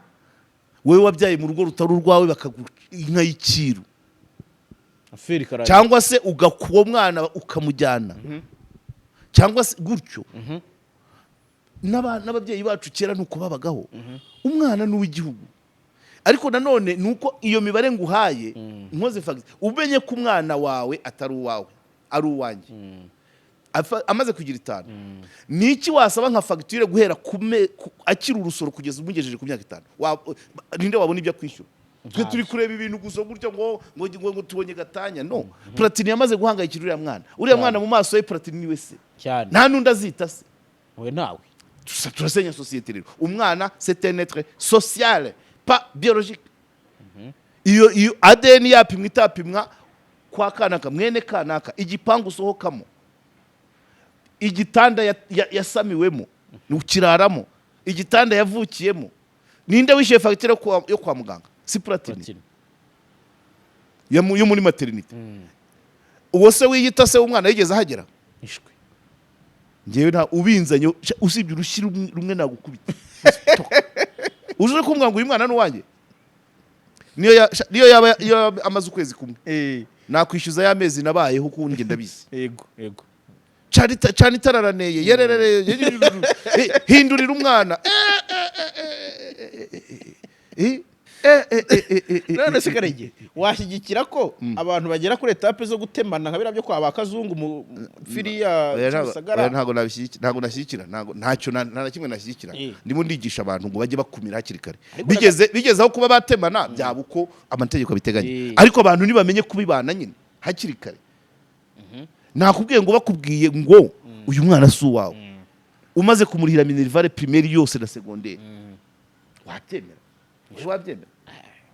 Wowe wabyaye mu rugo rutari urwawe, bakaguha inka y'ikiru. Affaire ikarangira. Cyangwa se ugakuwa uwo mwana ukamujyana, cyangwa se gutyo. N'ababyeyi bacu kera nuko babagaho. Umwana ni uw'igihugu. Ariko nanone ni uko iyo mibare nguhaye nkoze fagisi, umenye ko umwana wawe atari uwawe, ari uwanjye. Amaze kugira 5, ni iki wasaba nka fagitire guhera akiri urusoro kugeza umugejeje ku myaka 5? Ninde wabona ibyo akwishyura? Twe turi kureba ibintu gusa gutya ngo tubonye gatanya. No Platini yamaze guhangayikira uriya mwana, uriya mwana mu maso ye Platini niwe se. Nta n'undi azita se. We nawe. Turasenya sosiyete rero. Umwana, c'est un être social, pas biologique. Iyo ADN yapimwa itapimwa, kwa kanaka, mwene kanaka, igipangu usohokamo, igitanda yasamiwemo ukiraramo, igitanda yavukiyemo, ninde wishyuye fagitire yo kwa muganga? Si Platini? Platini. Yo muri maternité. Uwo se wiyita se w'umwana yigeze ahagera? Ishwi. Ngewe nta ubinzanye, usibye urushyi rumwe nagukubita. Uje kumbwira ngo uyu mwana ni uwanjye, niyo yaba iyo yaba amaze ukwezi kumwe, nakwishyuza ya mezi nabayeho, kuko njye ndabizi. Yego yego. Cana itararaneye yererere, hindurira umwana. None se Karege, washyigikira ko abantu bagera kuri étape zo gutemana nka biriya byo kwa ba Kazungu mu firiya? Oya, Kimisagara? Oya, ntabwo nabishyigikira, ntabwo nashyigikira, ntabwo ntacyo nta na kimwe nashyigikira. Ndimo ndigisha abantu ngo bajye bakumira hakiri kare. Ariko Bigeze aho kuba batemana, byaba uko amategeko abiteganya. Ariko abantu ntibamenye kubibana nyine hakiri kare. Nakubwiye ngo bakubwiye ngo uyu mwana si uwawe, umaze kumurihira minerval primaire yose na secondaire, wabyemera? Wowe wabyemera?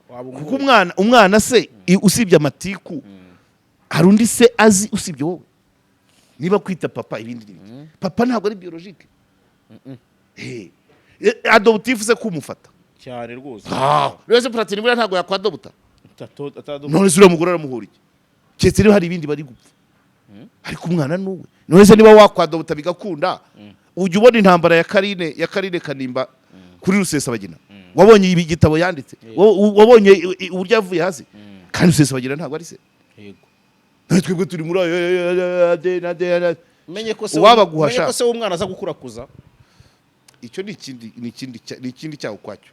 Waba Kuko umwana se, usibye amatiku, hari undi se azi usibye wowe? Niba kwita papa, ibindi n'ibindi, papa ntabwo ari biologique. Adoptif se kumufata? Cyane rwose. Rero se Platini buriya ntabwo yakwadopta? Atadobuta. None se uriya mugore aramuhura iki, keretse niba hari ibindi bari gupfa? Ariko umwana ni uwe. None se niba wakwadopta bigakunda, ujya ubona intambara ya Karine Kanimba kuri Rusesabagina? Wabonye ibi gitabo yanditse? Wabonye uburyo yavuye hasi? Kandi Rusesabagina ntabwo ari se. Yego. None twebwe turi muri ayo ADN, ADN. Menye ko se Uwabaguha menye sha. ko se w'umwana aza gukurakuza. Icyo ni ikindi cyaho kwacyo.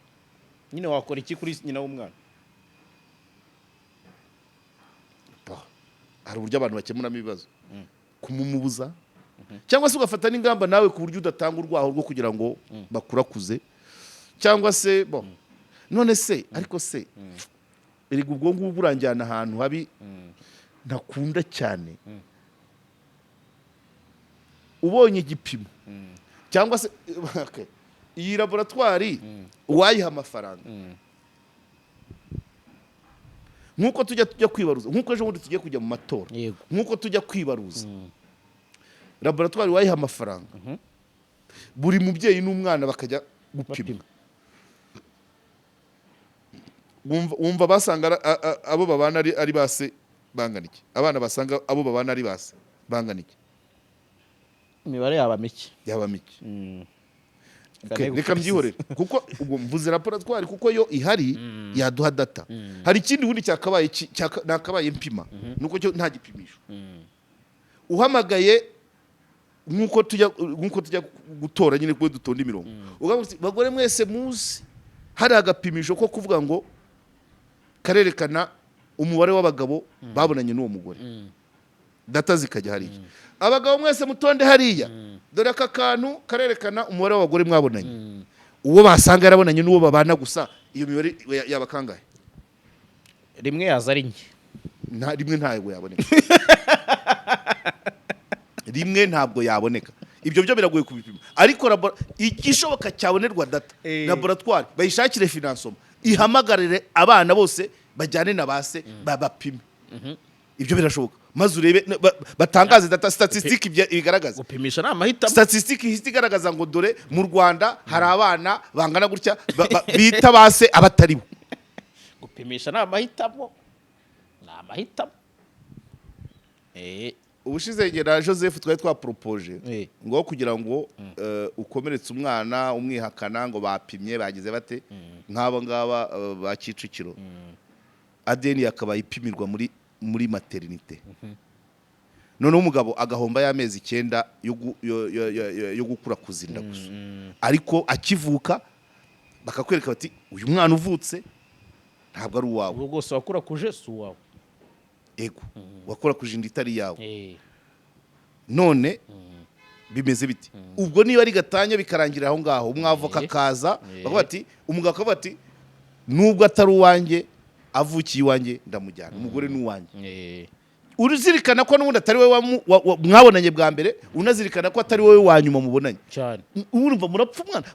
Nyine wakora iki kuri nyina w'umwana? Hari uburyo abantu bakemuramo ibibazo: kumumubuza, cyangwa se ugafata n'ingamba nawe ku buryo udatanga urwaho rwo kugira ngo bakurakuze, cyangwa se bo. None se, ariko se erega ubwo ngubwo uranjyana ahantu habi ntakunda cyane. Ubonye igipimo cyangwa se, okay, iyi laboratwari uwayiha amafaranga, nk'uko tujya kwibaruza, nk'uko ejo bundi tugiye kujya mu matora, nk'uko tujya kwibaruza, laboratwari wayiha amafaranga, buri mubyeyi n'umwana bakajya gupima. Bapima. Wumva basanga abo babana ari base bangana iki? Abana basanga abo babana ari base bangana iki? Imibare yaba mike. Yaba mike. Okay, reka mbyihorere, kuko ubwo mvuze laboratwari kuko yo ihari yaduha data. Hari ikindi ubundi cyakabaye nakabaye mpima, nuko cyo nta gipimisho. Uhamagaye, nk'uko tujya gutora nyine, kuko dutonda imirongo, ukavuga uti, bagore mwese muzi, hari agapimisho ko kuvuga ngo karerekana umubare w'abagabo babonanye n'uwo mugore. Data zikajya hariya. Abagabo mwese mutonde hariya, dore aka kantu karerekana umubare w'abagore mwabonanye. Uwo basanga yarabonanye n'uwo babana gusa, iyo mibare yaba kangahe? Rimwe yaza ari nke. Nta rimwe, ntabwo yaboneka. Rimwe ntabwo yaboneka. Ibyo byo biragoye kubipima, ariko igishoboka cyabonerwa data, laboratoire bayishakire financement, ihamagarire abana bose bajyane na base, babapime. Ibyo birashoboka, maze urebe batangaze data, statistique ibigaragaza. Gupimisha ni amahitamo. Statistique ihita igaragaza ngo dore mu Rwanda hari abana bangana gutya bita base abatari bo. Gupimisha ni amahitamo, ni amahitamo. Ubushize njye na Joseph twari twaporopoje ngo kugira ngo ukomeretse umwana umwihakana ngo bapimye bagize bate, nk'aba ngaba ba Kicukiro, ADN yakabaye ipimirwa muri maternité, noneho umugabo agahomba y'amezi 9 yo gukura kuzinda gusa, ariko akivuka bakakwereka bati: "Uyu mwana uvutse ntabwo ari uwawe." Ubwo bwose wakura kuje si uwawe. Ego, wakora kujinda itari iyawe. None bimeze biti? Ubwo niba ari gatanya bikarangira aho ngaho, umwavoka akaza, bakavuga ati, umugabo akavuga ati: "Nubwo atari uwanjye, avukiye iwanjye ndamujyana, umugore ni uwanjye." Uruzirikana ko n'ubundi atari wowe mwabonanye bwa mbere, unazirikana ko atari wowe wa nyuma mubonanye. Urumva murapfa umwana,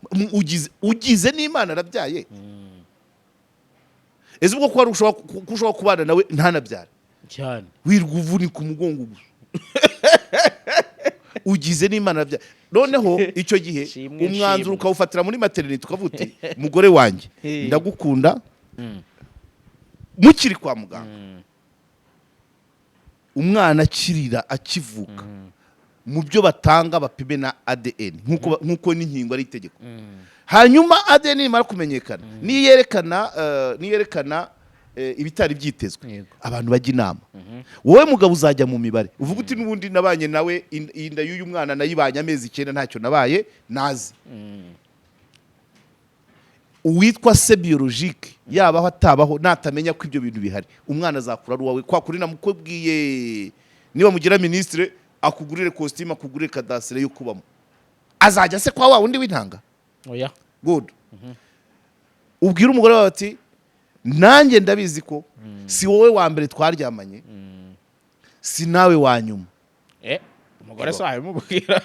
ugize n'Imana arabyaye. Ese ubwo ko wari ko ushobora kubana nawe ntanabyare? Wirwa uvunika umugongo gusa, ugize n'Imana arabyaye. Noneho icyo gihe Shimwe, umwanzuro shimwe. ukawufatira muri maternité, ukavuga uti: "Mugore wanjye, ndagukunda." Mukiri kwa muganga, umwana akirira, akivuka, mu byo batanga bapime na ADN, nk'uko n'inkingo ari itegeko. Hanyuma ADN nimara kumenyekana, niyerekana ibitari byitezwe, abantu bajya inama. Wowe mugabo uzajya mu mibare, uvuga uti: "N'ubundi nabanye nawe, inda y'uyu mwana nayibanye amezi 9, ntacyo nabaye nazi." Uwitwa se biologique yabaho atabaho, natamenya ko ibyo bintu bihari, umwana azakura ari uwawe. Kwa kuri namukubwiye, niba mugira minisitiri akugurire kositimu, akugurire kadasire yo kubamo, azajya se kwa wa wundi w'intanga? Oya. Good. Ubwire umugore wawe ati: "Nanjye ndabizi ko si wowe wa mbere twaryamanye, si nawe wa nyuma." Umugore se wabimubwira?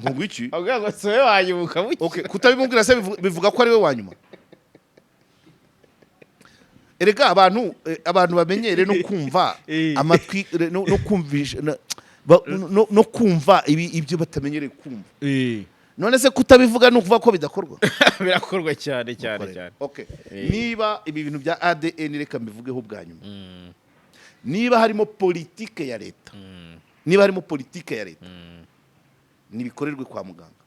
Ngo iki? Abwira ngo si wowe wanyuma ukabuki. Okay, kutabimubwira se bivuga ko ari we wa nyuma? Erega abantu bamenyere no kumva amatwi no kumvisha no kumva ibyo batamenyereye kumva. None se kutabivuga ni ukuvuga ko bidakorwa? Birakorwa cyane cyane cyane. Okay. Niba ibi bintu bya ADN, reka mbivugeho bwa nyuma, niba harimo politike ya leta, niba harimo politike ya leta, nibikorerwe kwa muganga,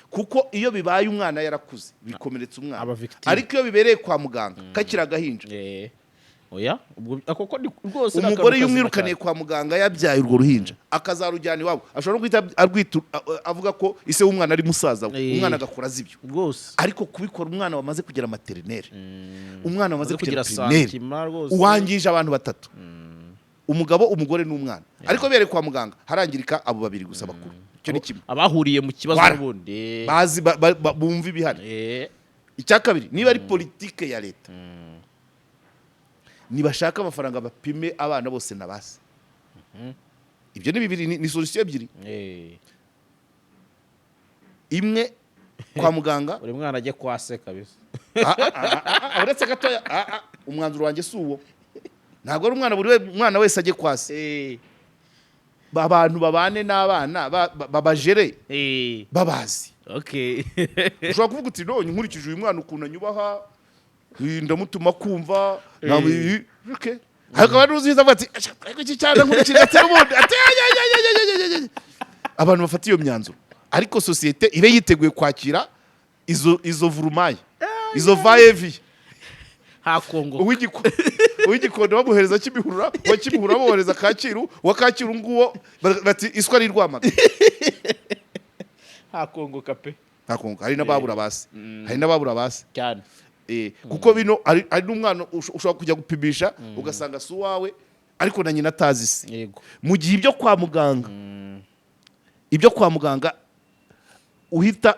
kuko iyo bibaye umwana yarakuze bikomeretsa umwana. Aba victime. Ariko iyo bibereye kwa muganga kakiri agahinja, Oya, ubwo ako ko ni rwose ni akantu umugore iyo kazima umwirukaniye cyane. kwa muganga yabyaye urwo ruhinja akazarujyana iwabo, ashobora no guhita arwita, avuga ko ise w'umwana ari musaza we, umwana agakora azi ibyo. Ariko kubikora umwana wamaze kugera maternelle, umwana wamaze Amaze kugera kugira primaire, sentiment rwose. uwangije abantu batatu: umugabo, umugore n'umwana. Ariko bereye kwa muganga harangirika abo babiri gusa bakuru. Icyo ni kimwe. Abahuriye mu kibazo Voilà. n'ubundi. Bazi bumva ibihari. Icya kabiri, niba ari politike ya leta, nibashaka amafaranga bapime abana bose na base. Ibyo ni bibiri, ni solution ebyiri. Imwe kwa muganga. Buri mwana ajye kwa se kabisa. Ah, ah, ah, ah, ah, uretse gatoya. Ah, ah, umwanzuro wanjye si uwo. Ntabwo ari umwana buri mwana wese ajye kwa se. Abantu babane n'abana babajere babazi. Ushobora kuvuga uti: "None nkurikije uyu mwana ukuntu anyubaha, ndamutuma kumva okay." Hakaba n'uziza avuga ati: "Asha, ariko iki cyana nkurikije ati n'ubundi ati ay, ay, ay, ay, ay, ay, ay, ay." Abantu bafata iyo myanzuro, ariko sosiyete ibe yiteguye kwakira izo vurumayi, izo va-et-vient. Hakongo. Uw'Igikondo bamuhereza Kimihurura, uwa Kimihurura bamuhereza Kacyiru, uwa Kacyiru nguwo bati iswa ari Rwamagana. Hakongoka pe. Ntakongo, hari n'ababura basi, hari n'ababura basi. Cyane. Kuko bino hari n'umwana ushobora kujya gupimisha ugasanga si uwawe. Ariko na nyina atazi se. Mu gihe ibyo kwa muganga uhita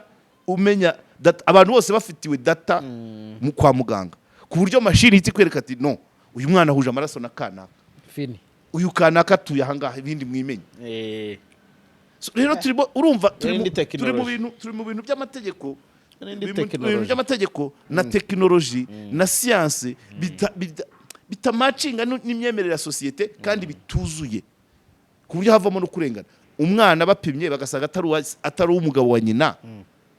umenya data, abantu bose bafitiwe data mu kwa muganga, ku buryo mashini ihita ikwereka ati: "No, uyu mwana ahuje amaraso na kanaka." Fini. Uyu kanaka atuye ahangaha, ibindi mwimenye. So, rero turimo, urumva, turi N'indi turi mu technology. bintu, turi mu bintu by'amategeko, N'indi turi mu bintu technology. by'amategeko na tekinoloji na siyanse bitamacinga n'imyemerere ya sosiyete kandi bituzuye, ku buryo havamo no kurengana. Umwana bapimye bagasanga atari uw'umugabo wa nyina,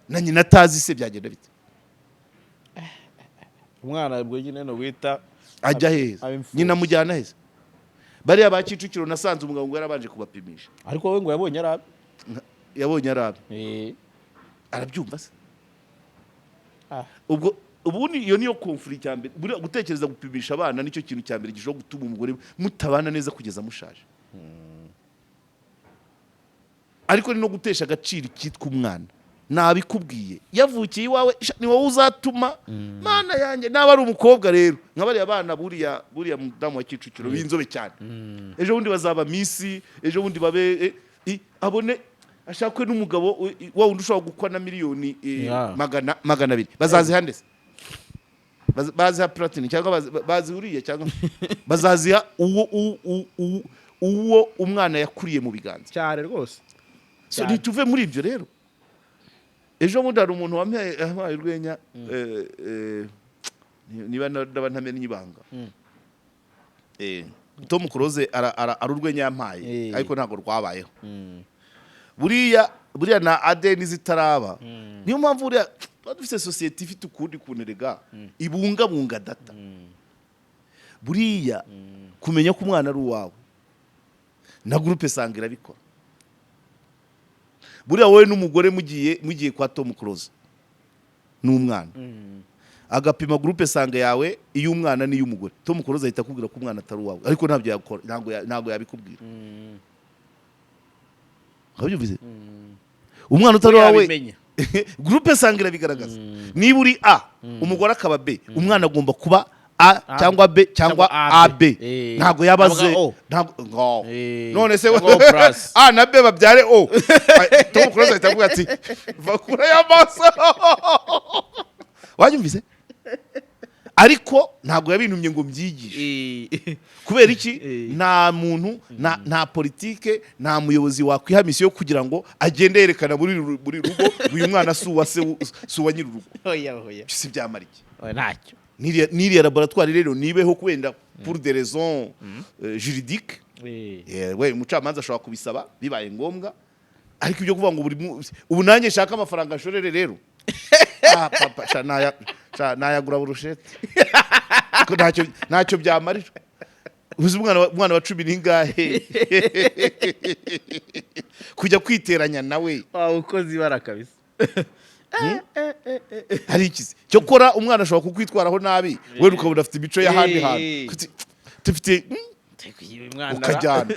na nyina atazi se, byagenda bite? Umwana ubwo nyine no guhita Ajya hehe? Aba imfubyi. Nyina amujyana heza? Bariya ba Kicukiro nasanze umugabo ngo yarabanje kubapimisha. Ariko wowe ngo yabonye ari abe. Yabonye ari abe. Arabyumva se? Ah. Ubwo ubundi iyo niyo conflit cya mbere. Buriya gutekereza gupimisha abana nicyo kintu cya mbere gishobora gutuma umugore mutabana neza kugeza mushaje, ariko ni no gutesha agaciro icyitwa umwana. Nabikubwiye, yavukiye iwawe, sha, ni wowe uzatuma. Mana yanjye, naba ari umukobwa rero, nka bariya bana buriya mudamu wa Kicukiro b'inzobe cyane, ejo bundi bazaba miss, ejo bundi babe abone ashakwe n'umugabo wa wundi ushobora gukwa na miliyoni 200. Bazaziha ndetse baziha Platini cyangwa bazi uriya, cyangwa bazaziha uwo umwana yakuriye mu biganza. Cyane rwose. So ntituve muri ibyo rero. Ejo bundi hari umuntu wampaye urwenya, niba ndaba ntamennye ibanga. Tom Close ari urwenya yampaye, ariko ntabwo rwabayeho. Buriya na ADN zitaraba, niyo mpamvu buriya tuba dufite sosiyete ifite ukundi kuntu erega ibungabunga data. Buriya kumenya ko umwana ari uwawe, na groupe sanguin irabikora. Buriya wowe n'umugore mugiye kwa Tom Close n'umwana, agapima groupe sanguin yawe, iy'umwana n'iy'umugore, Tom Close ahita akubwira ko umwana atari uwawe, ariko ntabyo yakora, ntabwo yabikubwira. Wabyumvise? Umwana utari uwawe, Yabimenya. groupe sanguin irabigaragaza. Niba uri A, umugore akaba B, umwana agomba kuba A cyangwa B cyangwa Cyangwa AB. AB. Ntabwo yaba Cyangwa Z. O. Ntabwo ngo none se Cyangwa O plus. A na B babyare O? Ay, Tom Close ahita avuga ati: "Va kure y'amaso." Wanyumvise? Ariko ntabwo yabintumye ngo mbyigishe. Kubera iki? Nta muntu, nta politike, nta muyobozi wakwiha misiyo kugira ngo agende yerekana buri rugo ngo uyu mwana si uwa se, si uwa nyir'urugo. Oya, oya. Si byamara iki? Oya, ntacyo. N'iriya laboratoire rero nibeho wenda pour des raisons juridiques. We umucamanza ashobora kubisaba bibaye ngombwa, ariko ibyo kuvuga ngo ubu nanjye nshaka amafaranga nshorere rero, ah, papa, sha, sha, nayagura burushete. Ko ntacyo byamarira. Uzi umwana wa cumi n'ingahe kujya kwiteranya nawe? Waba ukoze ibara kabisa. Hari ikizi cyokora umwana ashobora kukwitwaraho nabi, wenda ukabona afite imico y'ahandi hantu. Dufite Umwana ukajyana.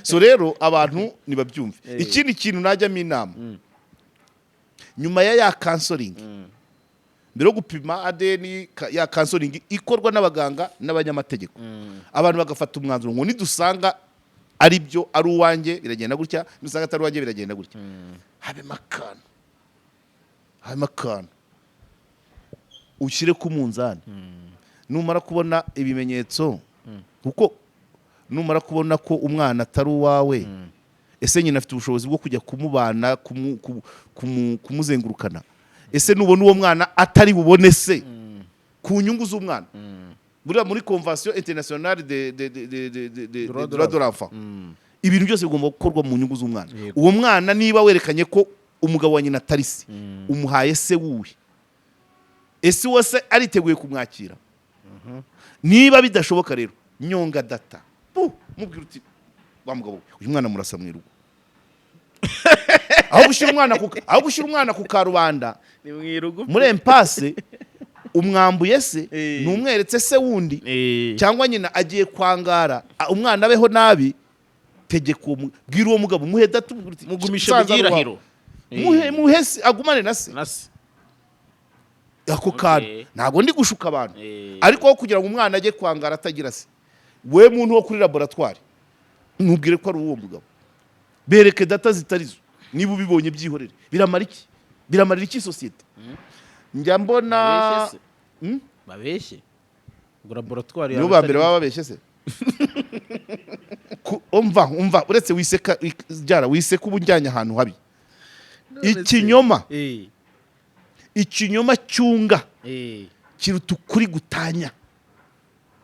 So rero abantu nibabyumve. Ikindi kintu najyamo inama, nyuma ya counseling, mbere yo gupima ADN, ya counseling ikorwa n'abaganga n'abanyamategeko, abantu bagafata umwanzuro ngo nidusanga ari byo, ari uwanjye, biragenda gutya, nidusanga atari uwanjye, biragenda gutya. Habemo akantu, habemo akantu ushyire ku munzani. Numara kubona ibimenyetso, kuko numara kubona ko umwana atari uwawe, ese nyina afite ubushobozi bwo kujya kumubana, kumuzengurukana? Ese nubona uwo mwana atari bubone se, ku nyungu z'umwana, buriya muri Convention internationale de Droit de droit de l'enfant, ibintu byose bigomba gukorwa mu nyungu z'umwana. Uwo mwana, niba werekanye ko umugabo wa nyina atari se, umuhaye se wuwe? Ese uwo se ariteguye kumwakira? Niba bidashoboka rero, nyonga data pu mubwira uti: "Wa mugabo we, uyu mwana murasa mu irugo." Aho gushyira umwana ku karubanda, Ni mu irugu. muri impasse, umwambuye se, ntumweretse se wundi, cyangwa nyina agiye kwangara, umwana abeho nabi. Tegeka uwo bwira uwo mugabo, muhe data, umubwire uti: Mugumishe mu "Musaza wawe, gihirahiro. muhe se, agumane na se." Na se. Ako kantu, ntabwo ndi gushuka abantu, ariko aho kugira ngo umwana ajye kwangara atagira se. We muntu wo kuri laboratoire, ntubwire ko ari uwo mugabo, bereke data zitari zo. Niba ubibonye byihorere. Biramara iki? Biramarira iki sosiyete? Njya mbona Babeshye se? Babeshye ngo laboratoire Nibo ba mbere baba babeshye se? Umva, umva, uretse wiseka byara wiseka, uba unjyanye ahantu habi. Ikinyoma, ikinyoma cyunga kiruta ukuri gutanya.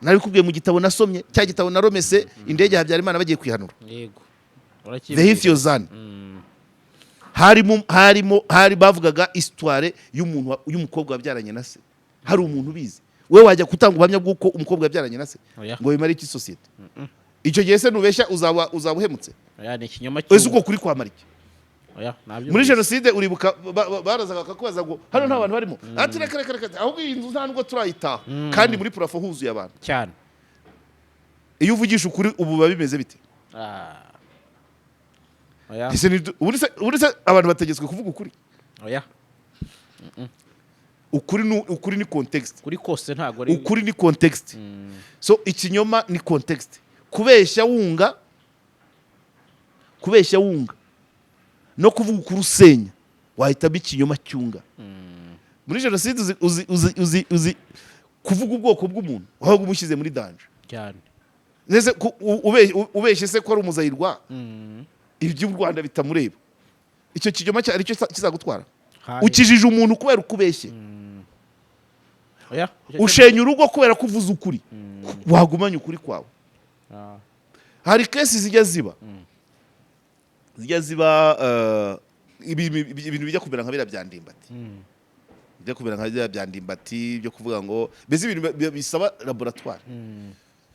Nabikubwiye mu gitabo nasomye, cya gitabo naromese indege ya Habyarimana bagiye kwihanura. Yego. The Hifyozani. Harimo hari bavugaga histoire y'umuntu y'umukobwa wabyaranye na se. Hari umuntu ubizi? We wajya gutanga ubuhamya bw'uko umukobwa yabyaranye na se? Oya. Ngo bimare iki sosiyete? Icyo gihe se nubeshya uzaba uhemutse? Oya, ni ikinyoma. Ese uko kuri kwamara iki? Oya, nabyo. Muri jenoside uribuka barazaga bakakubaza ngo hano nta bantu barimo? Ati reka, reka, reka, ahubwo iyi nzu nta nubwo turayitaha, kandi muri plafond huzuye abantu. Iyo uvugisha ukuri ubu biba bimeze bite? Ah. Oya. Ese ubundi se abantu bategetswe kuvuga ukuri? Oya. Ukuri ni context. Kuri kose ntabwo ari Ukuri ni context. So ikinyoma ni context. Kubeshya wunga no kuvuga ukuri usenya, wahitamo ikinyoma cyunga. Muri jenoside uzi kuvuga ubwoko bw'umuntu ahubwo umushyize muri danger. Nese ubeshye se ko ari umuzayirwa, iby'u Rwanda bitamureba, icyo kinyoma aricyo kizagutwara? Hari. Ukijije umuntu kubera uko ubeshye. Oya. Ushenya urugo kubera ko uvuze ukuri. Wagumanye ukuri kwawe. Ah. Hari case zijya ziba, ibintu bijya kumera nka biriya bya Ndimbati, bijya kumera nka biriya bya Ndimbati byo kuvuga ngo mbese ibintu bisaba laboratoire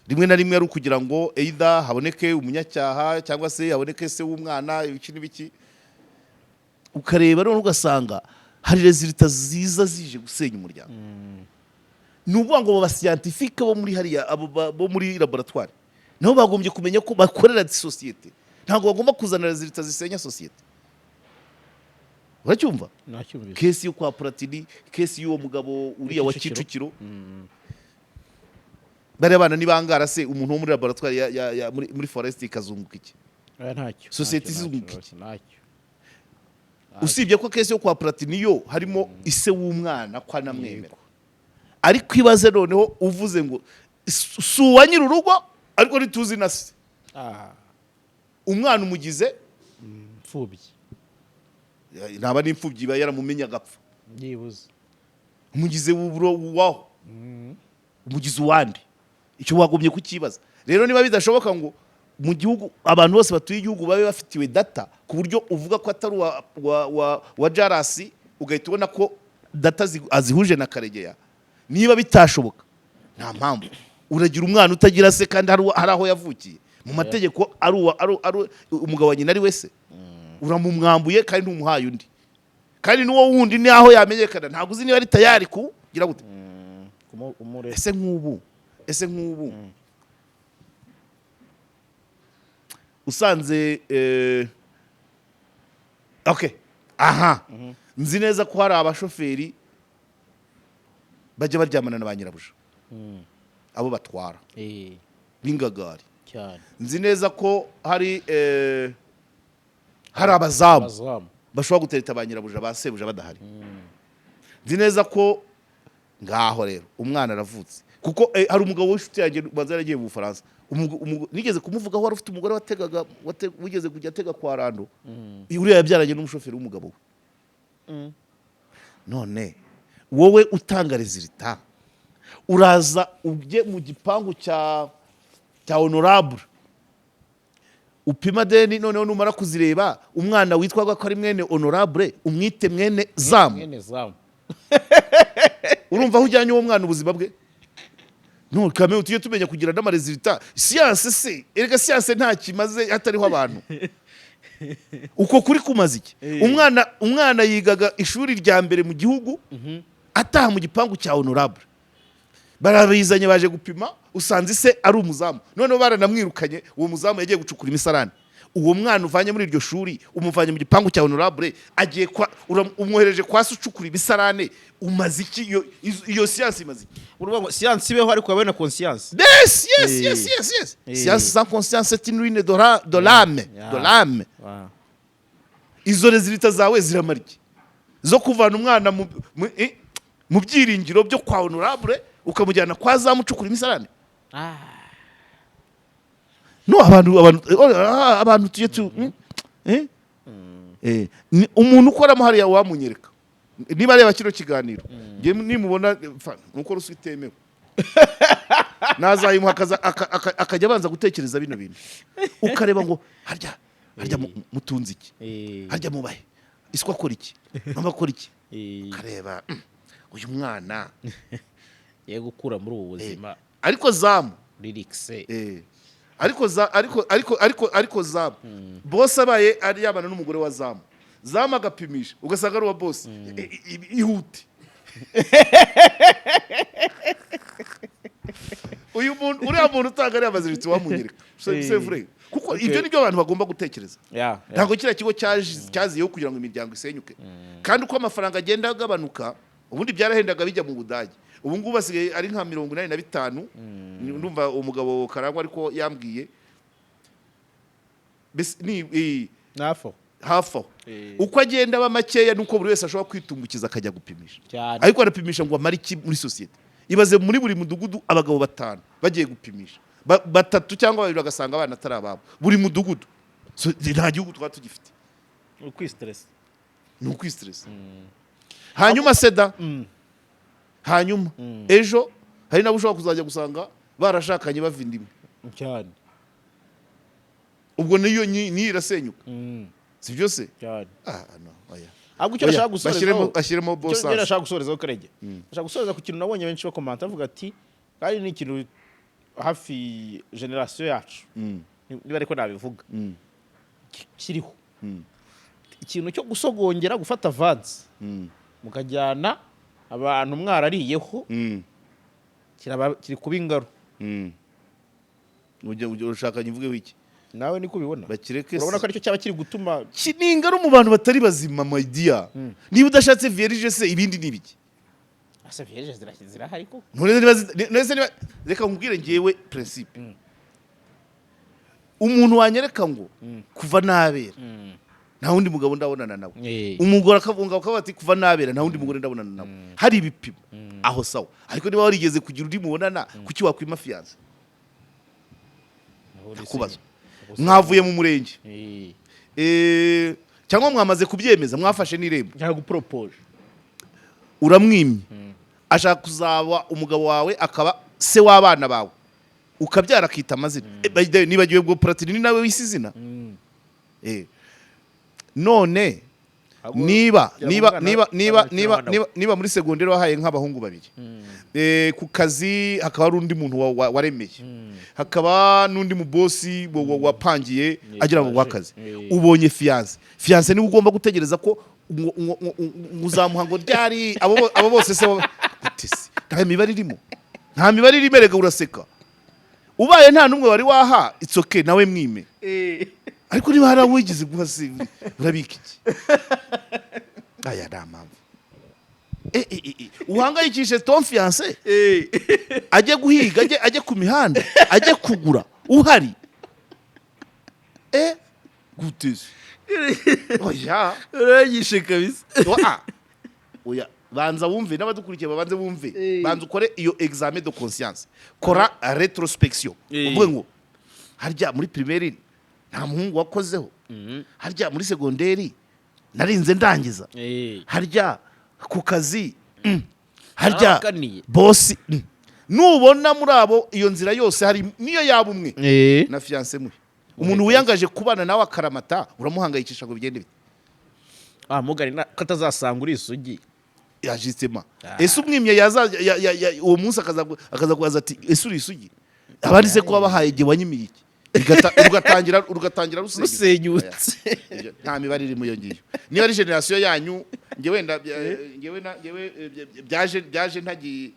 rimwe na rimwe ari ukugira ngo either haboneke umunyacyaha cyangwa se haboneke se w'umwana, ibiki n'ibiki. Ukareba none ugasanga hari résultats ziza zije gusenya umuryango. Ni ukuvuga ngo abo ba scientifiques bo muri hariya, abo bo muri laboratoire, nabo bagombye kumenya ko bakorera sosiyete, ntabwo bagomba kuzana résultats zisenya sosiyete. Uracyumva? Nacyumvise. Case yo kwa Platini, case y'uwo mugabo uriya wa Kicukiro. Kicukiro, bariya bana nibangara se, umuntu wo muri laboratoire ya muri forest ikazunguka iki? Oya, ntacyo. Sosiyete Ntacyo, izunguka ntacyo, iki? Ntacyo. Usibye ko case yo kwa Platini yo harimo ise w'umwana ko anamwemera, ariko ibaze noneho uvuze ngo si uwa nyir'urugo, ariko ntituzi na se. Ah. Umwana umugize Imfubyi. Ntaba n'imfubyi, iba yaramumenye agapfa. Byibuze. Umugize w'uburo waho, umugize uwandi. Icyo wagombye kukibaza rero, niba bidashoboka ngo mu gihugu abantu bose batuye igihugu babe bafitiwe data ku buryo uvuga ko atari uwa Jarasi, ugahita ubona ko data azihuje na Karegeya, niba bitashoboka, nta mpamvu uragira umwana utagira se kandi hari aho yavukiye mu mategeko ari umugabo wa nyina ari we se. Uramumwambuye kandi ntumuhaye undi, kandi n'uwo wundi n'aho yamenyekana ntabwo uzi niba ari tayari kugira gute. Umurera. Ese nk'ubu usanze okay, aha nzi neza ko hari abashoferi bajya baryamana na ba nyirabuja, abo batwara b'ingagari. Nzi neza ko hari abazamu Abazamu. bashobora gutereta ba nyirabuja, ba sebuja badahari. Nzi neza ko ngaho rero umwana aravutse kuko hari umugabo w'inshuti yanjye ubanza yaragiye mu Bufaransa. Nigeze kumuvugaho, wari ufite umugore wategaga wigeze kujya atega kwa Rando. Uriya yabyaranye n'umushoferi w'umugabo we. None wowe utanga résultat, uraza ujye mu gipangu cya honorable upima ADN, noneho numara kuzireba, umwana witwaga ko ari mwene honorable umwite mwene zamu? Mwene zamu. Urumva aho ujyanye uwo mwana, ubuzima bwe? No kame tujye tumenya kugira n'ama résultats. Siyanse se, erega siyanse nta kimaze hatariho abantu. Uko kuri kumaze iki? Umwana yigaga ishuri rya mbere mu gihugu, ataha mu gipangu cya honorable, barabizanye baje gupima, usanze ise ari umuzamu, noneho baranamwirukanye, uwo muzamu yagiye gucukura imisarani. Uwo mwana uvanye muri iryo shuri, umuvanye mu gipangu cya honorable, agiye kwa umwohereje kwa se ucukura ibisarane, umaze iki? Iyo siyansi imaze iki? Uruvuga ngo siyansi ibeho, ariko habe na conscience. Yes. Yes. Science sans conscience, c'est une ruine de l'âme. De l'âme. Izo résultats zawe ziramara iki, zo kuvana umwana mu byiringiro byo kwa honorable, ukamujyana kwa zamu ucukura imisarane? No, abantu tujye tu eh? Ni umuntu ukoramo hariya wamunyereka niba areba kino kiganiro. Njye nimubona nuko ruswa itemewe, nazayimuha akajya abanza gutekereza bino bintu, ukareba ngo harya mutunze iki? Harya mubahe iswa, akora iki? Mama akora iki? Ukareba, uyu mwana ye gukura muri ubu buzima. Ariko zamu lyrics. Ariko za ariko ariko ariko ariko zamu boss abaye ari yabana n'umugore wa zamu, zamu agapimisha ugasanga ari uwa boss, ihute. Uyu muntu, uriya muntu utanga ariya maziritsi, wamunyereka. C'est vrai, kuko ibyo nibyo abantu bagomba gutekereza. Ntabwo kiriya kigo cyaziyeho kugira ngo imiryango isenyuke. Kandi uko amafaranga agenda agabanuka, ubundi byarahendaga bijya mu Budage, ubu ngubu basigaye ari nka 85. Ndumva umugabo Karangwa ariko yambwiye. Mbese ni nafo. Hafi aho. Uko agenda aba makeya, nuko buri wese ashobora kwitumbukiza akajya gupimisha. Ariko arapimisha ngo amare iki muri sosiyete? Ibaze muri buri mudugudu abagabo batanu bagiye gupimisha, batatu cyangwa babiri bagasanga abana atari ababo, buri mudugudu. So, nta gihugu twaba tugifite. Ukwistress. Ni ukwistress. Hanyuma seda, hanyuma ejo hari nabo ushobora kuzajya gusanga barashakanye bava inda imwe. Ubwo niyo niyo irasenyuka, si byo se? Cyane. Ah no, oya. Ahubwo icyo Oya, nashaka gusorezaho, bashyiremo icyo bon sens. nashaka gusorezaho, Karege, nashaka gusoreza ku kintu nabonye benshi bakomanta bavuga ati, kandi ni ikintu hafi génération yacu, niba ariko nabivuga, kiriho ikintu cyo gusogongera, gufata avance, mukajyana abantu mwarariyeho, kiri kuba ingaro. Ujya ushaka nyivugeho iki? Nawe niko ubibona? Bakireke. Urabona ko aricyo cyaba kiri gutuma Ni ingaro mu bantu batari bazima, my dear. Niba udashatse vierge se, ibindi ni ibiki? Ase vierge zirahari koko? None none se niba, reka nkubwire ngewe principe. Umuntu wanyereka ngo kuva nabera nta wundi mugabo ndabonana nawe, umugore akavuga, akavuga ati kuva nabera nta wundi mugore ndabonana nawe, hari ibipimo aho, sawa. Ariko niba warigeze kugira undi mubonana, kuki wakwima fiancé? Ndakubaza, mwavuye mu murenge, cyangwa mwamaze kubyemeza, mwafashe n'irembo, Cyangwa guporopoje. uramwimye, ashaka kuzaba umugabo wawe, akaba se w'abana bawe, ukabyara akita amazina. By the way, nibagiwe bwo Platini ni nawe wise izina. None niba niba niba niba niba niba niba muri segonderi wahaye nk'abahungu babiri, ku kazi hakaba hari undi muntu waremeye, hakaba n'undi mubosi wapangiye agira ngo guhe akazi, ubonye fiancé, fiancé niwe ugomba gutegereza ko ngo uzamuha ngo ryari? Abo bose se gute se? Nta mibare irimo, nta mibare irimo. Erega uraseka. Ubaye nta n'umwe wari waha, it's okay, nawe mwime. Ariko niba hari abo wigeze guha se, urabika iki? Aya nta mpamvu. Uhangayikishe ton fiancé ajye guhiga, ajye ku mihanda, ajye kugura uhari? Gute se? Oya. Urayigishe kabisa. Oya. Oya, banza wumve n'abadukurikiye babanze bumve. Banza ukore iyo examen de conscience, kora rétrospection, uvuge ngo harya muri primaire nta muhungu wakozeho? Harya muri segonderi narinze ndangiza? Harya ku kazi, harya Narabakaniye. bosi, Nubona muri abo iyo nzira yose hari niyo yaba umwe, na fiancé muhe. Umuntu wiyangaje kubana nawe akaramata, uramuhangayikisha ngo bigende bite? Ah, mugari ko atazasanga uri isugi. Yajisema ese umwimye yaza uwo munsi akaza kubaza ati: "Ese uri isugi?" Abandi se ko wabahaye, igihe wanyimiye iki? Rugatangira rusenyutse. Rusenyutse. Ibyo, nta mibare irimo iyo ngiyo. Niba ari génération yanyu, njye wenda njyewe byaje ntagiye,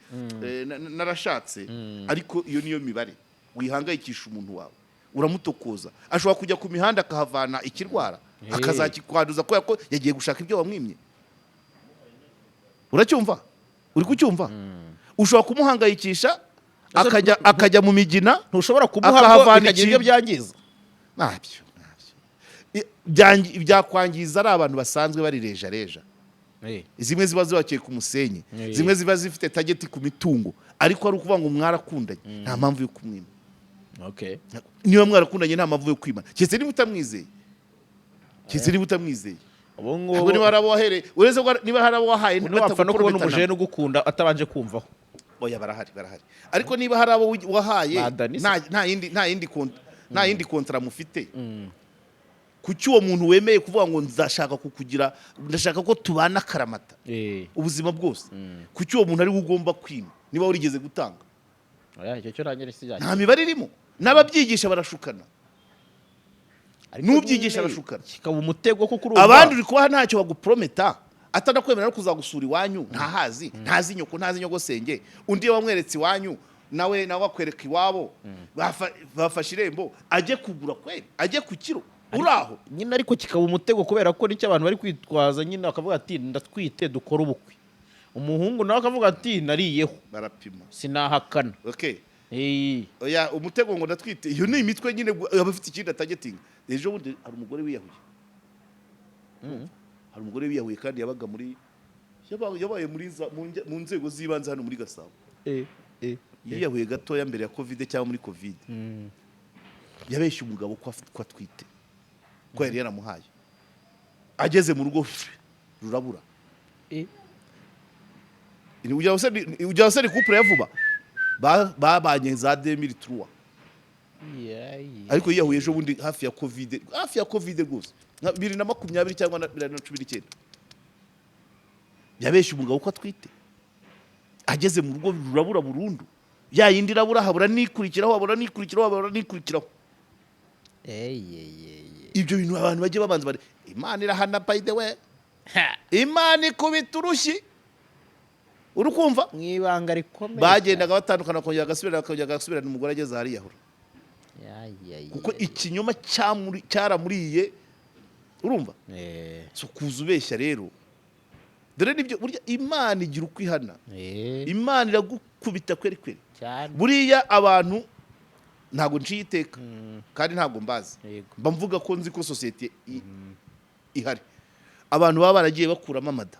narashatse, ariko iyo niyo mibare. Wihangayikisha umuntu wawe. Uramutokoza, ashobora kujya ku mihanda akahavana ikirwara, akazakikwanduza kubera ko yagiye gushaka ibyo wamwimye. Uracyumva? Uri kucyumva? Ushobora kumuhangayikisha, akajya mu migina, Ntushobora kumuha ngo akahavana bikagira ibyo ikintu. byangiza. Ntabyo byakwangiza ari abantu basanzwe bari reja reja, zimwe ziba zubakiye ku musenyi, zimwe ziba zifite target ku mitungo. Ariko ari ukuvuga ngo mwarakundanye, nta mpamvu yo kumwima. Niba mwarakundanye, nta mpamvu yo kwima, keretse niba utamwizeye, keretse niba utamwizeye. Ubu Ntabwo ngubu niba hari abo wahereye, uretse ko niba hari abo wahaye ntiwapfa no kubona bataguprometana. umujene ugukunda atabanje kumvaho. Oya, barahari, barahari. Ariko niba hari abo wahaye, Ba Danisa. nta yindi contrat mufite, kuki uwo muntu wemeye kuvuga ngo nzashaka kukugira, ndashaka ko tubana akaramata ubuzima bwose, kuki uwo muntu ari we ugomba kwima niba warigeze gutanga? Oya, icyo cyo nanjye si. Nta mibare irimo, n'ababyigisha barashukana, n'ubyigisha arashukana. Kikaba umutego kuko urumva Abandi uri kubaha ntacyo baguprometa, atanakwemera no kuzagusura iwanyu, ntahazi, ntazi nyoko, ntazi nyogosenge. Undi iyo wamweretse iwanyu, nawe akwereka iwabo, bafashe irembo, ajye kugura kweri, ajye ku kiro uri aho. Nyine ariko kikaba umutego kubera ko nicyo abantu bari kwitwaza nyine, bakavuga ati: "Ndatwite, dukore ubukwe." Umuhungu nawe akavuga ati: "Nariyeho." Barapima. Sinahakana. Okay. Eh. Oya, umutego ngo ndatwite, iyo ni imitwe nyine, aba afite ikindi atargetinga. Ejo bundi hari umugore wiyahuye, hari umugore wiyahuye kandi yabaga muri yabaye muri mu nzego z'ibanze hano muri Gasabo. Yiyahuye gatoya mbere ya Covid cyangwa muri Covid. Yabeshye umugabo ko atwite, ko yari yaramuhaye. Ageze mu rugo rurabura. Ujya wese ni couple ya vuba, babanye za 2003, ariko yiyahuye ejo bundi hafi ya Covid, hafi ya Covid rwose, nka 2020 cyangwa na 2019. Yabeshye umugabo ko atwite, ageze mu rugo rurabura burundu. Ya yindi irabura, habura n'ikurikiraho, habura n'ikurikiraho, habura n'ikurikiraho. Ibyo bintu abantu bajye babanza bari, Imana irahana. By the way, Imana ikubita urushyi, uri kumva? Mu ibanga rikomeye. Bagendaga batandukana, bakongera bagasubirana, bakongera bagasubirana. Umugore ageze ahariyahura kuko ikinyoma cyaramuriye, urumva? So kuza ubeshya rero, dore nibyo burya Imana igira uko ihana. Imana iragukubita kweri kweri. Cyane. Buriya abantu ntabwo nciye iteka kandi ntabwo mbazi. Mba mvuga ko nzi ko sosiyete ihari, abantu baba baragiye bakuramo amada,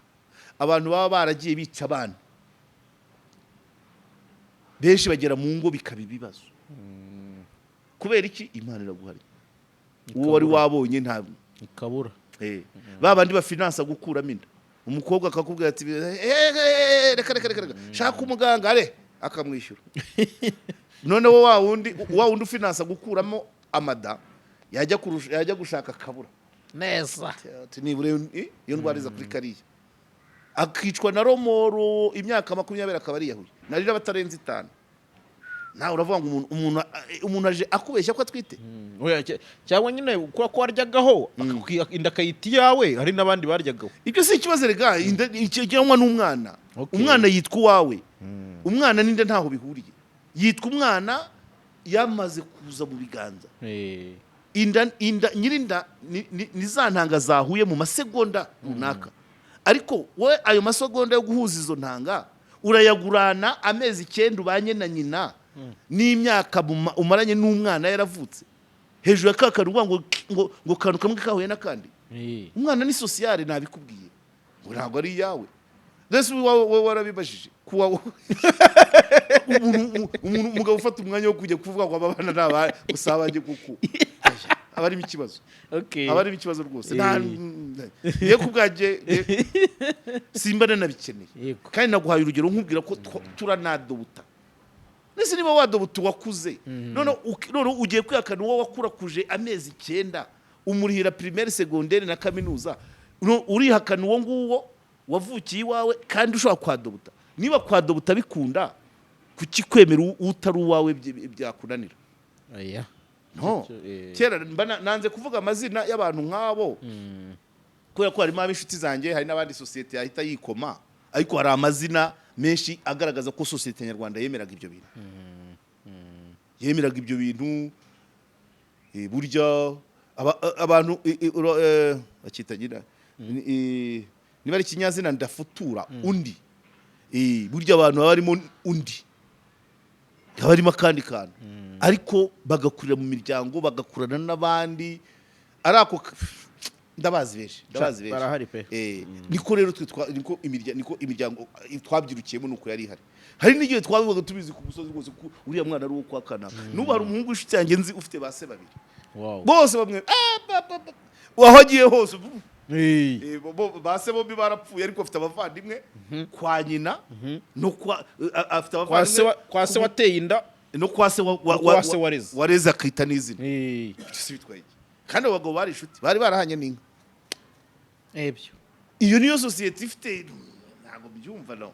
abantu baba baragiye bica abana benshi, bagera mu ngo bikaba ibibazo. Kubera iki? Imana iraguhari, uwo wari wabonye ntabwo Ikabura. Ba bandi bafinansa gukuramo inda, umukobwa akakubwira ati: "Eh, reka reka reka reka, shaka umuganga are," akamwishyura. Noneho wa wundi ufinansa gukuramo amada yajya kurusha, yajya gushaka akabura. Neza. Ati nibura iyo ndwara iza kuri kariya, akicwa na remords imyaka 20, akaba ariyahuye narira batarenze 5. Nawe uravuga ngo umuntu aje akubeshya ko atwite. Oya, cyangwa nyine kubera ko waryagaho, inda akayita iyawe, hari n'abandi baryagaho. Ibyo si ikibazo rega, inda cyangwa n'umwana. Umwana yitwa uwawe. Umwana n'inda ntaho bihuriye, yitwa umwana yamaze kuza mu biganza. Inda nyirinda ni za ntanga zahuye mu masegonda runaka, ariko wowe ayo masegonda yo guhuza izo ntanga urayagurana amezi 9 ubanye na nyina n'imyaka umaranye n'umwana yaravutse hejuru ya ka kantu uvuga ngo kantu kamwe kahuye n'akandi. Umwana ni social, nabikubwiye ngo ntabwo ari iyawe. Mbese wowe warabibajije kuwa umuntu, umugabo ufata umwanya wo kujya kuvuga ngo aba bana ni aba gusa abanjye, kuko aba arimo ikibazo. Aba arimo ikibazo rwose. Ye ku bwanjye simba nanabikeneye. Kandi naguhaye urugero nkubwira ko turanadobuta. Ndetse niba wadobuta uwakuze, none ugiye kwihakana uwo wakurakuje amezi 9, umurihira primaire, secondaire na kaminuza, urihakana uwo nguwo wavukiye iwawe kandi ushobora kwadobuta. Niba kwadobuta bikunda, kuki kwemera utari uwawe byakunanira? Oya. No. Kera mba nanze kuvuga amazina y'abantu nk'abo kubera ko harimo ab'inshuti zanjye, hari n'abandi sosiyete yahita yikoma, ariko hari amazina menshi agaragaza ko sosiyete nyarwanda yemeraga ibyo bintu, yemeraga ibyo bintu. Burya abantu bakita nyina niba ari ikinyazina ndafutura undi. Burya abantu baba barimo undi, haba harimo akandi kantu, ariko bagakurira mu miryango, bagakurana n'abandi, ari ako ndabazi benshi, ndabazi benshi. Barahari pe. Niko rero twe niko imiryango twabyirukiyemo, nuko yari ihari. Hari n'igihe twabibaga tubizi ku musozi rwose ko uriya mwana ari uwo kwa kanaka. N'ubu hari umuhungu w'inshuti yanjye nzi ufite ba se babiri. Bose bamwe ah, ba, ba, ba. Aho agiye hose ba se bombi barapfuye, ariko afite abavandimwe kwa nyina no kwa afite Kwa se abavandimwe kwa se wateye inda. No kwa se No kwa se wareze. Wareze akita n'izina. Ibyo si bitwaye iki? Kandi abo bagabo bari inshuti, bari barahanye n'inka. Ebyo. Iyo niyo sosiyete ifite, ntabwo byumva no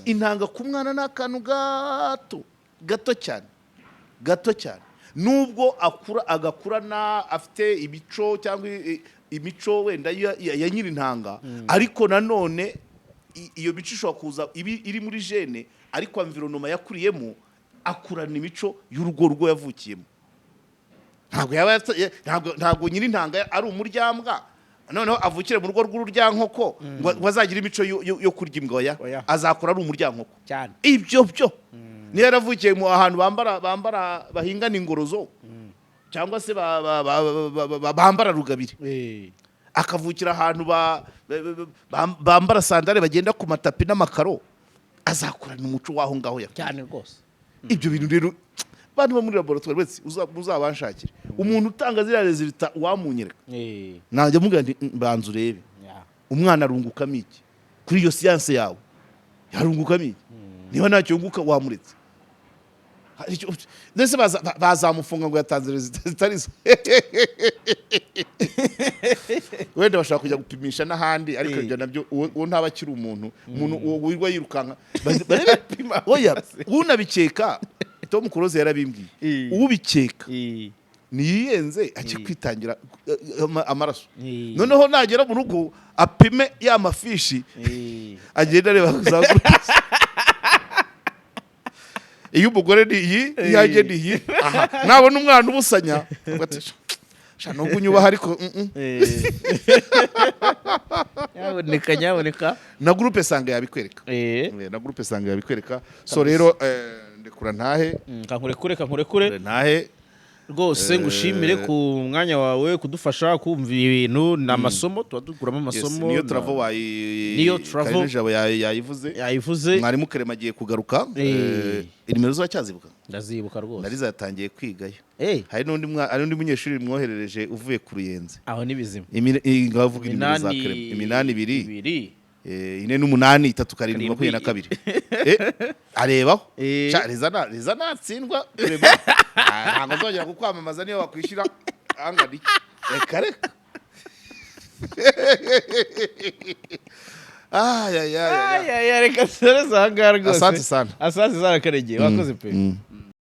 intanga ku mwana ni akantu gato gato cyane, gato cyane, nubwo akura agakurana afite imico cyangwa imico wenda ya nyiri intanga, ariko nanone iyo mico ishobora kuza ibi iri muri gène, ariko environnement yakuriyemo akurana imico y'urugo rugo yavukiyemo. Ntabwo yaba ntabwo nyiri intanga ari umuryambwa, noneho avukire mu rugo rw'ururyankoko ngo azagire imico yo kurya imbwa. Oya. Oya. Azakura ari umuryankoko. Cyane. Ibyo byo niyo yaravukiye mu ahantu bambara bahingana ingorozo cyangwa se bambara rugabire, akavukira ahantu bambara sandale, bagenda ku matapi n'amakaro, azakurana umuco w'aho ngaho yakuye. Cyane rwose. Ibyo bintu rero, bantu bo muri laboratoire wese muzabanshakire umuntu utanga ziriya résultats, wamunyereka, najya mubwira nti: "Banza urebe umwana arungukamo iki kuri iyo siyanse yawe? Yarungukamo iki? Niba ntacyo yunguka, wamuretse." Ndetse bazamufunga ngo yatanze résultats zitari zo. Wenda bashobora kujya gupimisha n'ahandi, ariko ibyo nabyo uwo ntaba akiri umuntu. Umuntu uwo wirirwa yirukanka barebe, oya, unabikeka, Tom Close yarabimbwiye, ubikeka niyiyenze ajye kwitangira amaraso, noneho nagera mu rugo apime ya mafishi, agenda areba za groupe. Iyo umugore ni iyi, iyanjye ni iyi. Aha nabona umwana ubusanya avuga ati: "Sha, nubwo unyubaha, ariko Nyaboneka, nyaboneka. Na groupe sanguin yabikwereka. Na groupe sanguin yabikwereka. So rero ndekura ntahe. Kankurekure, kankurekure. Ntahe. Rwose ngushimire ku mwanya wawe, kudufasha kumva ibintu. Ni amasomo, tuba dukuramo Yes, amasomo. Niyo Travel wayi Niyo Travel. Karine Jabo yayivuze. Yayivuze. Mwarimu Kerema agiye kugaruka. Inimero zacyazibuka? Ndazibuka rwose. Nariza yatangiye kwigayo. Hari n'undi munyeshuri mwoherereje uvuye ku Ruyenzi. Aho ni bizima. Ngavuga inimero za 8 Kerema: 82, 2, 48, 3, 7, 22. Arebaho. Sha, Reza natsindwa Kerema, ntabwo nzongera kukwamamaza niyo wakwishyura angana iki. Reka reka. Ay, ay, ay, ay, ay. Ay, ay, reka soreze aha ngaha rwose. Asante sana. Asante sana Karegeya, wakoze pe.